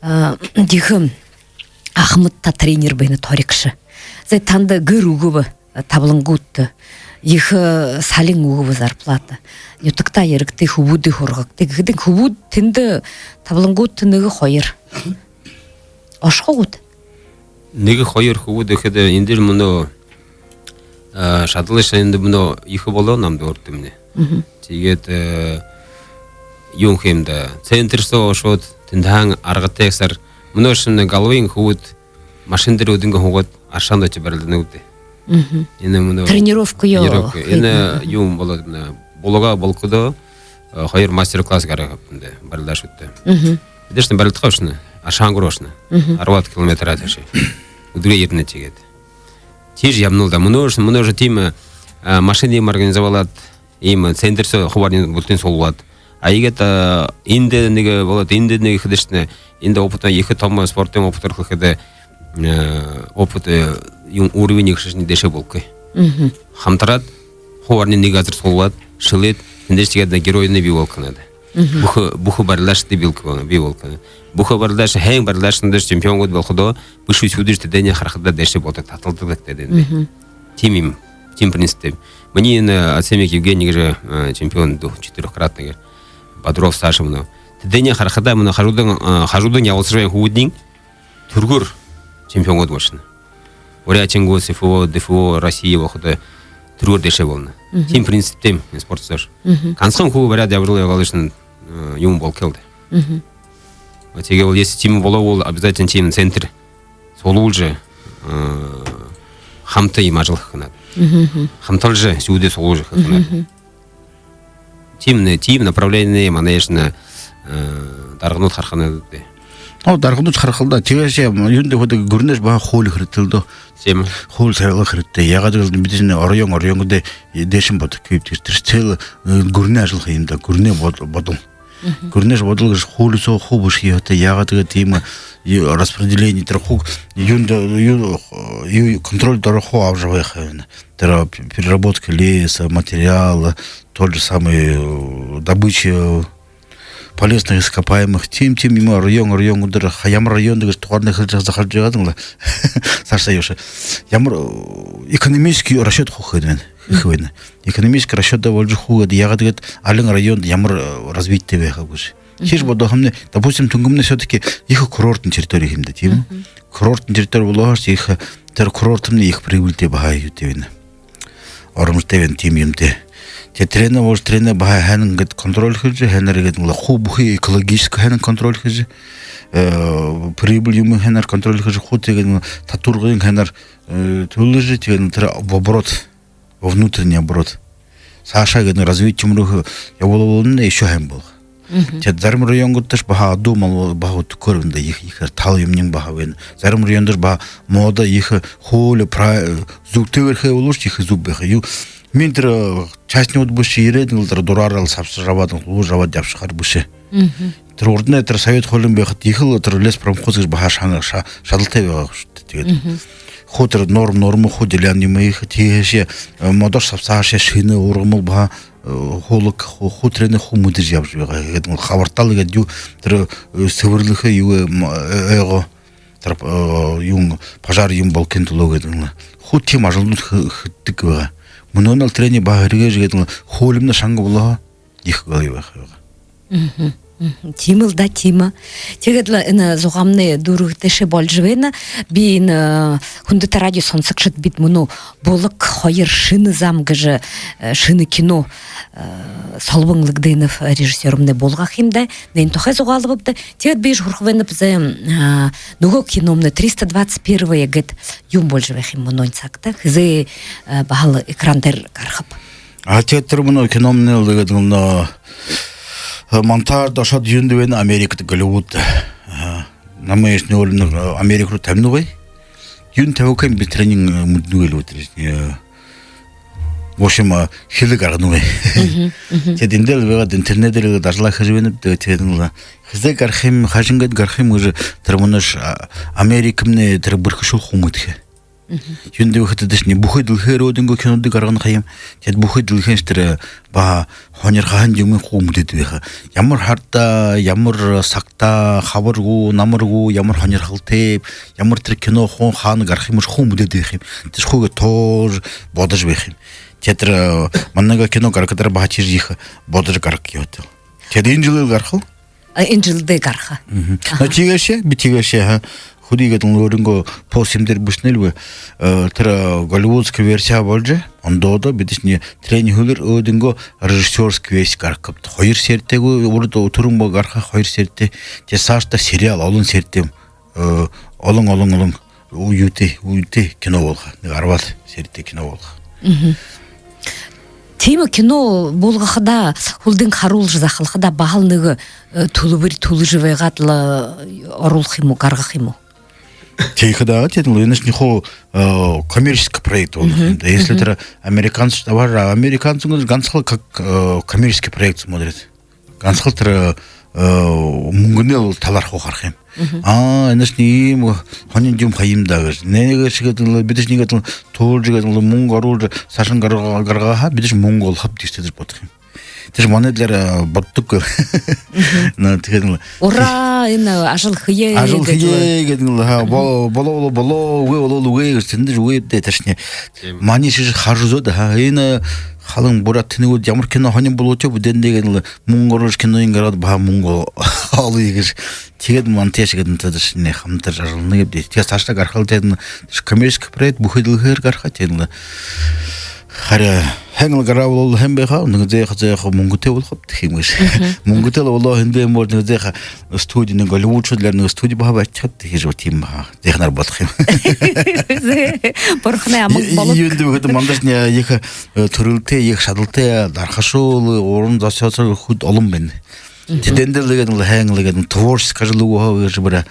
А, ехэ ахамад та тренер байна, торикшо. Зэ, танда гэр үгэбэ, таблангуудта. Ехэ, э, салин үгэбэ зарплата. Нютагтаа ерэгты, хүбүүдые һургагты. Гэхэдэнь хүбүүд тэндэ таблангуудта нэгэ хоёр ошохо гүт? Нэгэ хоёр хүбүүд гэхэдэ, эндэ мүнөө, а, шадалайшни эндэ мүнөө ехэ болоо, намда өөртэмнай. Мгм. Тиигээд, э, юун хэм даа, центр соо ошоод, тэндэһээн аргатайгаар. Мүнөөшни Галвын хүбүүд машина дээрэ өөдынгөө һуугаад, аршаан дээшээ барилдана гү даа. Мгм. Энэ мүнөө тренировка ёо. Тренировка. Энэ юун болоод, мүнөө булаг булхадаа, э, хоёр мастер-класс гаргаһан даа, барилдаашуудта. Мгм. Бидэшни барилдахаа ошоно, аршаан гүрөө ошоно. Мгм. Арбаад километр дээшээ. Үдэрөө ерэнэ тиигээд. Тиижэ ябана лэ даа. Мүнөөшни, мүнөөшни тиимэ, э, машина юумэ организовалаад, Иимэ центр соо хуу баряанууд бултыень суглуулаад. А иигээд, а, эндэ нэгэ болоод, эндэ нэгэ хэдышнэ, эндэ опытнай ехэ томо спортын опыт гэхэдэ, э, опыт, э, юун, уровень ехэ шэшни дээшээ болохогүй. Хамтараад, хуу баряанууд нэгэ газар суглуулаад, шэлээд, тэндээшье тиигээд геройнууд бии болохо надо. Бүхэ, бүхэ барилдаашад бии болохо, бии болохо. Бүхэ барилдаашад, һайн барилдаашаднай чемпионууд болоходоо, бэшэ үхибүүдшье тэдэниие харахада дээшээ болодог, таталдаг гэдэг юм. Тиимэ юм, тиимэ принциптэй. Минии энэ академик Евгений гэжэ, э, чемпион дүү, четырёхкратный гэжэ, Бодров Саша мүнөө. Тэдэниие харахада мүнөө хажуудань, э, хажуудань ябалсажа байһан хүбүүдынь түргөөр чемпионууд болошоно. Буряад чемпион, СФО, ДФО, Россия болоходо түргөөр дээшээ болоно. Тиимэ принциптэй юм спортсоор. Гансахан хүбүүд бариад ябажал ябалышни, э, юун болохол даа. А тиигээд бол, если тиимэ болоо бол, обязательно тиимэ центр суглуулжа, э, хамта иимэ ажал хэхэ надо. Хамталжа, сюдэ суглуулжа хэхэ надо. Тиимэ, тиимэ направление манайшни, э, дарганууд харахань даа. О, дарганууд харахал даа. Тиигээшье, м, юундэ гэхэдэ, гүрэнэйшье баһа хуули хэрэгтэйл даа. Тиимэ. Хуули сахилга хэрэгтэй. Яагаад гэвэл бидэшни оройн, оройн дээшэнь бодохо гэбди. Тэрэ цел, э, гүрэнэй ажал юм даа. Гүрэнэй бод-, бодол. Гүрэнэйшье бодол гэжэ хуули соо хуу бэшэхэ ёһотой. Яагаад гэхэдэ, тиимэ, э, распределение, тэрэ хуу юундэ, юу, юу, контроль доро хуу абажа байха юм. Тэрэ переработка леса, материала, тот же самый, э, добыча полезных ископаемых. Тиимэ, тиимэ юумэ оройн, оройн дээрэ, ха-, ямар оройндо гэжэ тугаар нэгэ хэлэжэ захалжа байгаад лэ. Саша юушье. Ямар, э, экономический расчёт хуу хэхэ байна. Хэхэ байна. Экономический расчёт даа болжо хуу гээд, яагаад гээд, алин оройндо ямар, э, развитие байха гэжэ. Тиижэ бодоһон юм даа, допустим, Түнхэмнай всё-таки ехэ курортный территория юм даа, тиимэ? Курортный территория болохоёо, ехэ, тэрэ курортнай ехэ прибыльтэй баһа юутэй байна. Оромжотой байна, тиимэ юумэтэй. Тэ тэрэнээ болжо, тэрэнээ баһа һайнаар гээд контроль хэжэ, һайнаар гээд лэ хуу бүхы экологически һайнаар контроль хэжэ, э, прибыль юумэ һайнаар контроль хэжэ, хуу тиигээд лэ татуургын һайнаар, э, түлэжэ, тиигээд лэ тэрэ в оборот, во внутренний оборот. Саашаа гээд лэ развитие юумэ руу ябуулбал, ещё һайн болохо. Тэ зарим оройнгуудташье баһа адуу мал баһа үдхөөр байна даа, ехэ, ехээр тала юумэниинь баһа байна. Зарим оройндошье баһа модо ехэ хуули пра-, зүгтэйгээр хэбэл, ушар ехэ зүб байха. Юу, мүн тэрэ, э, частнигууд бэшэ ерээд лэ тэрэ дураараа лэ сабшажа абаад, хулуужа абаад ябашахаар бэшэ. Тэрэ урдань тэрэ совет хуулиин байхада ехэл тэрэ леспромхоз гэжэ баһа шан-, ша-, шадалтай байгаа шүү дээ. Тиигээд хуу тэрэ норм, норм хуу делянь юумэ ехэ, тиигээшье, э, модошье сабсаашье, шэнэ ургамал баһа, э, хуулаг, хуу, хуу тэрэнээ хуу мэдэжэ ябажа байгаа. Тиигээд лэ хабартал гээд юу, тэрэ, э, сэбэрлэхэ юу, э, м-, э, ойгоо, тэрэ, э, юун, пожар юумэ болохын түлөө гээд лэ. Хуу тиимэ ажалнууд хэ-, хэдэг байгаа. Мүнөөнэй лэ тэрэниие баһа хэрэглэжэ гээд лэ, хуулимнай шанга болоо, ехэ гоё байха байгаа. Тиимэл даа, тиимэ. Тиигээд лэ энэ зугаамнай дүүргэхэдэшье болжо байна. Би энэ, э, хүндэтэ радио соносогшод, бидэ мүнөө «Булаг хоёр. Шэнэ зам» гэжэ, э, шэнэ кино, э, Солбон Лыгденов режиссёрмнай буулгаха юм даа. Энээн тухай зугаалбабди даа. Тиигээд би иишэ һурха байнаб, зэ, э, нүгөө киномнай «Триста двадцать первая» гээд юун болжо байха юм мүнөөнэй сагта? Хэзээ, э, баһал экран дээрэ гарахаб? А тиигээд тэрэ мүнөө киномнай лэ гээд лэ, э, монтажда ошоод, юундэ байна, Америкада, Голливудта. Аха. Намайе эшни олимнаг, э, Америка руу табина гү? Юундэ табиха юм, би тэрэниие, э, мэдэнэгүйл тэрэ, э, в общем, э, хэлэ гаргана гү. Тиигээд эндэ лэ байгаад, интернет дээрэ лэ дажалаа хэжэ байнаб даа, тиигээд лэ хэзээ гараха юм, хайшан гээд гараха юм гэжэ, тэрэ мүнөөшье, а, Америкамнай тэрэ бэрхэшүүл хуу мэдэхэ. Юундэ гэхэдэ, тэдэшни бүхы дэлхэйгээр өөдынгөө кинонуудые гаргана ха юм. Тиигээд бүхы дэлхэйншье тэрэ баһа һонирхоһон юумыень хуу мэдээд байха. Ямар һарада, ямар сагта, хабар гү, намар гү, ямар һонирхолтой, ямар тэрэ кино хуу хаана гараха юм гэжэ хуу мэдээд байха юм. Тэдэшье хуу гээд тоожо бодожо байха юм. Тиигээд тэрэ, э, манай кино гарахадаа баһа тиижэ ехэ бодожо гараха ёһотой. Тиигээд энэ жэлэй лэ гараха гү? А, энэ жэлдээ гараха. Аха. Но тиигээшье, би тиигээшье, аха. Хэды гээд лэ өөрынгөө пост юумэн дээрэ бэшэнэл би, э, тэрэ, э, голливудская версия болжо, ондоодо, бидэшни тэрэниие хэлээр өөдынгөө режиссёрская версия гаргахабди. Хоёр серитэй гү, урда түрүүн баһа гараха хоёр серитэй. Тиигээд саашадаа сериал олон серитэй юм. Э, олон, олон, олон. Үетэй, үетэй кино болохо. Нэгэ арбаад серитэй кино болохо. Тиимэ кино буулгахадаа, хүлдэнь харуулжа захалхадаа баһал нэгэ, э, түлбэри түлэжэ байгаад лэ, э, оруулха юм гү, гаргаха юм гү? Тиихэдэ, тиигээд лэ энэшни хуу, э, коммерческий проект болоно юм даа. Если тэрэ американец, товар, американец гү, гансахан как, э, коммерческий проект смотрит. Гансахан тэрэ, э, мүнгэнэй талаар хуу хараха юм. А, энэшни иимэ һонин юм ха юм даа гэжэ. Нэгэ шэгээд лэ, бидэшни иигээд лэ тууржа, иигээд лэ мүнгэ оруулжа, саашань гарга-, гаргахаа, бидэшни мүнгэ олохоб дээшээ гэжэ бодохо юм. Тэрэшни манай дээрэ, э, боддоггүй. Но, тиигээд лэ. Ура, энэ ажал хэе. Ажал хэе гэдэг лэ, ха, бо-, болоо, болоо, болоо, үгы, болоо, үгы гэжэ, тэндэшни үгы даа, тэрэшни. Тиимэ. Манай шэжэ хаража үзөөд, ха, энэ халуун буряад тэнэгүүд ямар кино һонин болоо, тиигээд лэ, мүнгэ оруулжа, киноень гаргаад, баһа мүнгэ олоё гэжэ. Тиигээд мантайшье иигээд лэ тэдэшни хамтаржа ажаллана гээбди. Тиигээд саашадаа гарахал, тиигээд лэ, тэрэшни коммерческий проект, бүхы дэлхэйгээр гараха, тиигээд лэ. Харин хэн лэ гараа болоо һэн байха, нэгэ зээхэ, зээхэ мүнгэтэй болохоб гэхэ юм гэжэ. Мүнгэтэй лэ болоо һэн бэймээр, нэгэ зээхэ студи, нэгэ Голливуд шүдэлөөр нэгэ студи баһа бариха гэжэ, тиимэ баһа. Зээхэнээр бодохо юм. Бурханай аман болог. Юундэ гэхэдэ, манайшни ехэ, э, түрэлтэй, ехэ шадалтай, дархашуул, уран зохёолшо хүн олон байна. Тэдэн дээрэ лэ иигээд лэ, хэн лэ иигээд лэ, творческий ажал үгөө гэжэ бүри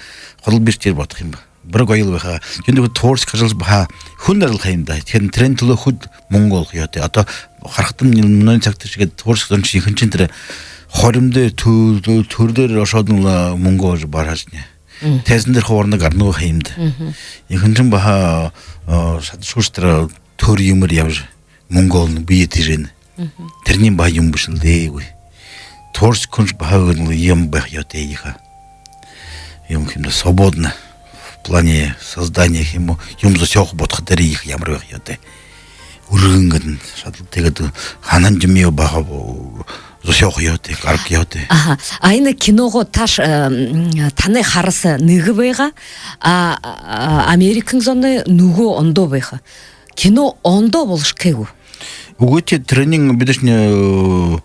ходол бэрхэ тэрэ бодохо юм бэ. Бүри гоёл байха. Юундэ гэхэдэ, творческий ажал баһа хүнэй ажал ха юм даа. Тиигээд лэ тэрээн түлөө хүн мүнгэ олохо ёһотой. Одоо харахадам, мүнөөнэй сагта шэгээд творческий зон шэнги хэн шэнги тэрэ хоримдоо, тү-, тү-, түрэ дээрэ ошоод лэ мүнгэ олжо бараашни. Тайзан дээрэ хуу орон гарана гү ха юм даа. Хэн шэнги баһа, э, шадашуул тэрэ түрэ юумээр ябажа мүнгэ олоно, бэеэ тэжээнэ. Тэрэнь баһа юм бэшэл даа, үгы. Творческий хүн шэнги баһа иигээд лэ юм байха ёһотой, ехэ юм ха юм даа, свободно в плане создания ха юм гү, юм зохёохо, бодохо дээрэ ехэ ямар байха ёһотой. Үргэн гэдэг шадал, тиигээд һанаһан юумэеэ баһа зохёохо ёһотой, гаргаха ёһотой. Аха. А энэ киногоо тааш, э, м, танай хараһан нэгэ байгаа, а, а, американ зоной нүгөө ондоо байха. Кино ондоо болошохо гү? Үгы, тиигээд тэрэниие бидэшни, э,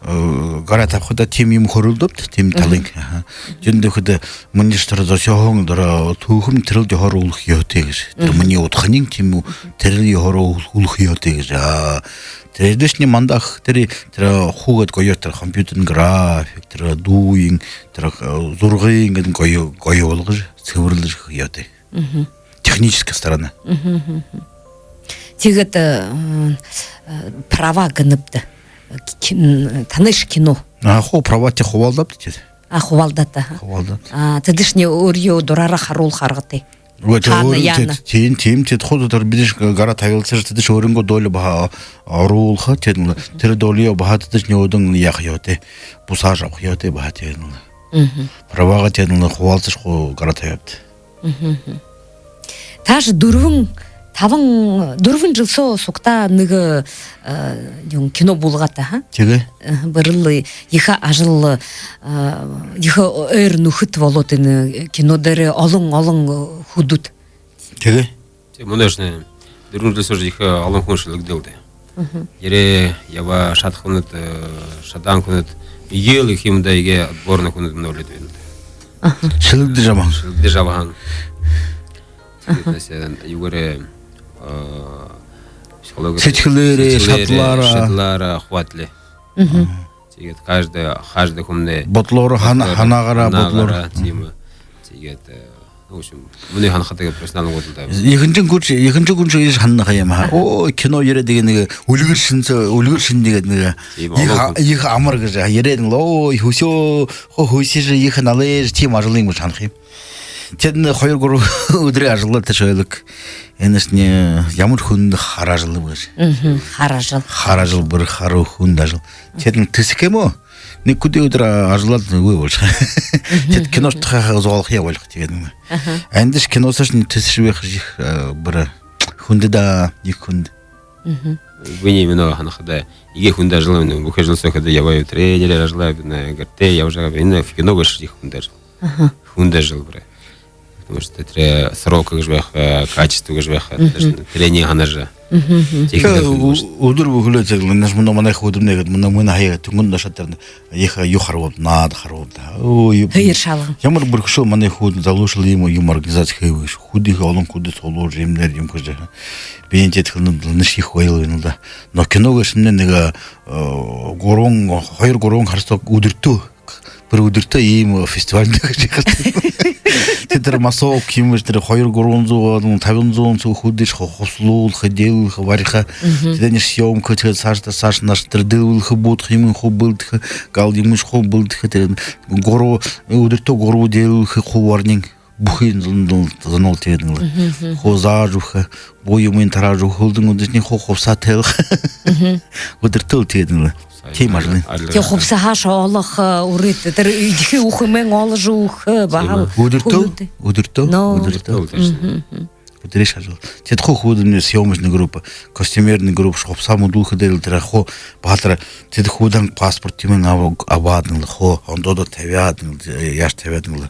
э, гараа табихада тиимэ юумэ хөөрэлдөөбди, тиимэ талынь. Аха. Юундэ гэхэдэ, минии шэдэр зохёоһон дээрэ түүхэмни тэрэл ёһоороо үлэхэ ёһотой гэжэ. Тэрэ минии удхань тиимэ, тэрэл ёһоороо үл-, үлэхэ ёһотой гэжэ. А, тэрэшни манда тэрэ, тэрэ хуу гээд гоёор тэрэ компьютерын график, тэрэ дууень, тэрэ, э, зурагынь гээд гоёо, гоёо болгожо, сэбэрлэжэ хэхэ ёһотой. Техническая сторона. Тиигээд, э, э, права гэнэбди. Ки-, м, танайшье кино. А, хуу права тиигээд хубаалдаабди тиигээд. А, хубаалдаат, аха. Хубаалдаат. А, тэдэшни өөрынгөө дураараа харуулха аргатай. Үгы, тиигээд хаана, өөрөө, яана. Тиигээд, тиимэ, тиимэ, тиигээд хуу дотор бидэшни гараа табилсажа, тэдэшни өөрынгөө доля баһа оруулха, тиигээд лэ тэрэ доляа баһа тэдэшни өөдэнь яаха ёһотой, бусаажа абаха ёһотой баһа, тиигээд лэ. Правагаа тиигээд лэ хубаалсажа, хуу гараа табяабди. Тааш дүрбэн, табан, дүрбэн жэл соо сугтаа нэгэ, э, юун, кино буулгаат, аха? Тиигээ. Э, бэрэл ехэ ажал, э, ехэ ойро нүхэд болоод, энэ кино дээрэ олон, олон хүнүүд. Тиигээ. Тиимэ, мүнөөшни дүрбэн жэл соо ехэ олон хүн шэлэгдээл даа. Ерээ ябаа, шадаха хүнүүд, э, шадаһан хүнүүд, эгээл ехэ юм даа, эгээ отборно хүнүүд мүнөөлээд байна даа. Шэлэгдэжэ абаһан. Шэлэгдэжэ абаһан. Тиигээд наашаа юугээрээ, э, психологи-, сэдьхэлээрээ, сэдьхэлээрээ, шадалаараа. Шадалаараа хубаалдаал. Тиигээд каждый, каждый хүмнай бодолоороо, һана-, бодолоороо, һанаагаараа, һанаагаараа, бодолоороо. Тиимэ. Тиигээд, э, в общем, минии һанахада, тиигээд профессионал гү даа. Ехэнхи хүн шэ, ехэнхи хүн шэ иигэжэ һанана ха юм, аха. Оо, кино ерээд, иигээд нэгэ үльгэр шэнэ, үльгэр шэнэ, иигээд нэгэ. Тиимэ, ехэ, олон хүн. Ехэ амар гэжэ ерээд лэ, оо, хүсөө, хо-, хүсэжэ, ехэ налайжа, тиимэ ажал юм гэжэ һанаха юм. Тэдэнь хоёр-гурбан үдэрэй ажалаа тэшээлэг. Энэшни ямар хүндэ хара ажал бэ гэжэ. Хара ажал. Хара ажал, бүри хара хүндэ ажал. Тэдэнь тэсэхэ юм гү? Нэгэ хэды үдэр ажаллаад, үгы болошохо. Тэдэ киношни тухайгаа зугаалхаяа болошохо, тиигээд юм. Эндэ шэ кино соошни тэсэжэ байха ехэ, э, бүри хүндэ даа, ехэ хүндэ. Минии мүнөө һанахада, эгээ хүндэ ажал юм, бүхы жэл соо хэды ябаа, тренерээр ажаллаа, энэ гэртээ ябажа байгаа, энэ кино гээшэ ехэ хүндэ ажал. Хүндэ ажал бүри. Потому что тэрэ срок гэжэ байха, э, качество гэжэ байха, э, тэрэнээ һанажа. Тиихэдэ хүндэ. Үдэр бүхэлөө тиигээд лэ, нааш мүнөө манай хүбүүдэмнай гээд, мүнөө мүнөө һаяа Түнхэн ошоод, тэрэнь ехэ юу харабабди, наада харабабди. Ой, һээр шалган. Ямар бэрхэшээл манай хүбүүд, залуушуул иимэ юм организаци хээбэ гэжэ. Хүдөө ехэ олон хүндэ суглуулжа, иимэ нэрэ юм хэжэ. Бидэндэ тиигээд хэлэнэ, наашаа ехэ гоёл байна даа. Но кино гээшэмнай нэгэ, э, гурбан, хоёр-гурбан хара соо үдэртөө, бүри үдэртөө иимэ фестивальда гэжэ яаха. Тэдэ Тэрэ массовка юм бэшэ, тэрэ хоёр-гурбан зуу болон табин зуун соо хүдэлжэ, ху-, хубсалуулха, дэлбэлхэ, бариха. Мгм. Тэдэнь съёмка, тиигээд саашадаа, саашань, наашань тэрэ дэлбэлхэ, буудаха юумыень хуу бэлдэхэ, гал юумыень хуу бэлдэхэ, тэрэ гурба, үдэртөө гурба дэлбэлхэ хуу бариин, бүхы зон-, зон-, зонол тиигээд лэ. Мгм, мгм. Хуу заажа үгэхэ, буу юумыень тараажа үгэхэ, һүүлдэнь үдэшэнь хуу хубсаһаа тайлха. Мгм. Үдэртөө тиигээд лэ. Тиимэ ажал. Тиигээд хубсаһаа шоолохо, э, урид, тэрэ эдихэ үхэмээ оложо үгэхэ, э, баһал. Тиимэ. Үдэртөө, хүлэдэ. Үдэртөө, но. Үдэртөө. Үдэртөө. Мгм, мгм. Үдэрэй ажал. Тэдэ хуу хүдэлнэ, съёмочный группа, костюмерный группа, хубсаһа мүдэлхэ дээрэл тэрэ хуу баһа тэрэ, тэдэ хуу дан паспорт юумыень абаа-, абаадаг лэ, хуу ондоодо табяадаг лэ, яажа табяадаг лэ.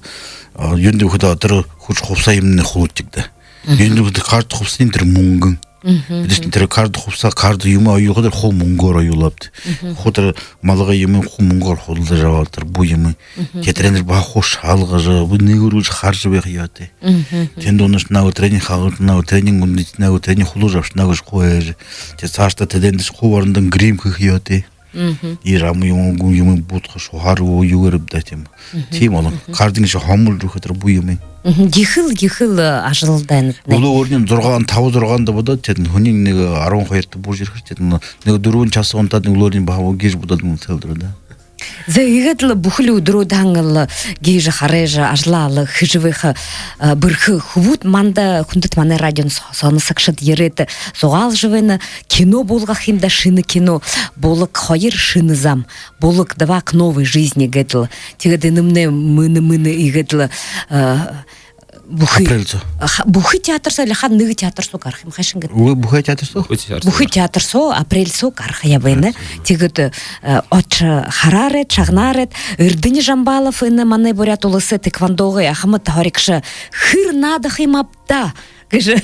А, юундэ гэхэдэ, тэрэ хүсэ хубсаһа юумэнь хулуучдаг даа. Мгм. Юундэ гэхэдэ, каждый хубсаһаниинь тэрэ мүнгэн. Мгм. Эдэшни тэрэ каждый хубсаһа, каждый юумэ оёохо дээрэ хуу мүнгөөр оёолообди. Мгм. Хуу тэрэ малгай юумэ хуу мүнгөөр худалдажа абаабди, тэрэ буу юумэ. Мгм. Тиигээд тэрээнээ баһа хуу шалгажа, бү нэгэ үргэж хаража байха ёһотой. Мгм. Тэндэ унашана гү, тэрэниие харажана гү, тэрэниие үндэшэнэ гү, тэрэниие хулуужа абашана гү гэжэ хуу һайжа. Тиигээд саашадаа тэдээндэ хуу орондонь грим хэхэ ёһотой. Мгм. Ир ам юумэ, гүн юумэ буудахаш, шуһаар гү, юугээр бэ даа, тиимэ. Мгм. Тиимэ олон. Мгм. Каждыень шоомолжо үгэхэ тэрэ буу юумыень. Мгм. Ехэл, ехэл, э, ажал даа энэ. Үлүү өөрынь зургаан, таба-зургаанда бодоод, тэдэнь һүниин нэгэ арбан хоёрто буужа ерэхэ, тэдэнь нэгэ дүрбэн часа унтаад, үлүү өөрынь баһа үгы гэжэ бодоод мүн тэлдэрэ даа. Зэ, иигээд лэ бүхэли үдэрөө даһан лэ гүйжэ, харайжа, ажалаа лэ хэжэ байха, э, бэрхэ хүбүүд манда, хүндэтэ манай радион со-, соносогшод ерээд зугаалжа байна. Кино буулгаха юм даа, шэнэ кино. «Булаг хоёр», «Шэнэ зам». «Булаг два», «К новой жизни» гээд лэ. Тиигээд энэмнай мэнэ-мэнэ иигээд лэ, э, бүхы. Апрель соо. Ха-, бүхы театр соо али хаа нэгэ театр соо гараха юм, хайшан гээд? Үгы, бүхы театр соо. Бүхы театр соо. Бүхы театр соо апрель соо гараха юм байна. Апрель соо. Тиигээд, э, ошожо хараарайт, шагнаарайт. Эрдэни Жамбалов, энэ манай Буряад Уласай тэквондогой ахамад һурагша, хэр наадаха юм ааб даа гэжэ.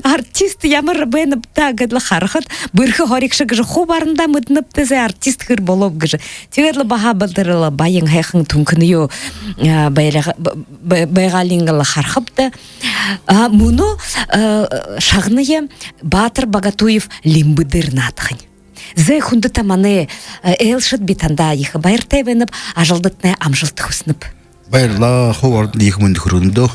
Артист ямар байнаб даа гээд лэ харахада, бэрхэ һурагша гэжэ хуу барандаа мэдэнэбди, зэ, артист хэр болооб гэжэ. Тиигээд лэ баһа бэлдэрэл баян һайхан Түнхэнэй, э, байга-, б-, б-, байгаалиинь лэ харахабди. А, мүнөө, э, шагная, Баатар Багатуев «Лимбэ» дээрэ наадахань. Зэ, хүндэтэ манай, э, айлшад, би танда ехэ баяртай байнаб, ажалдатнай амжалта хүсэнэб. Баярлаа, хуу орондоо ехэ мэндэ хүргэнэб даа.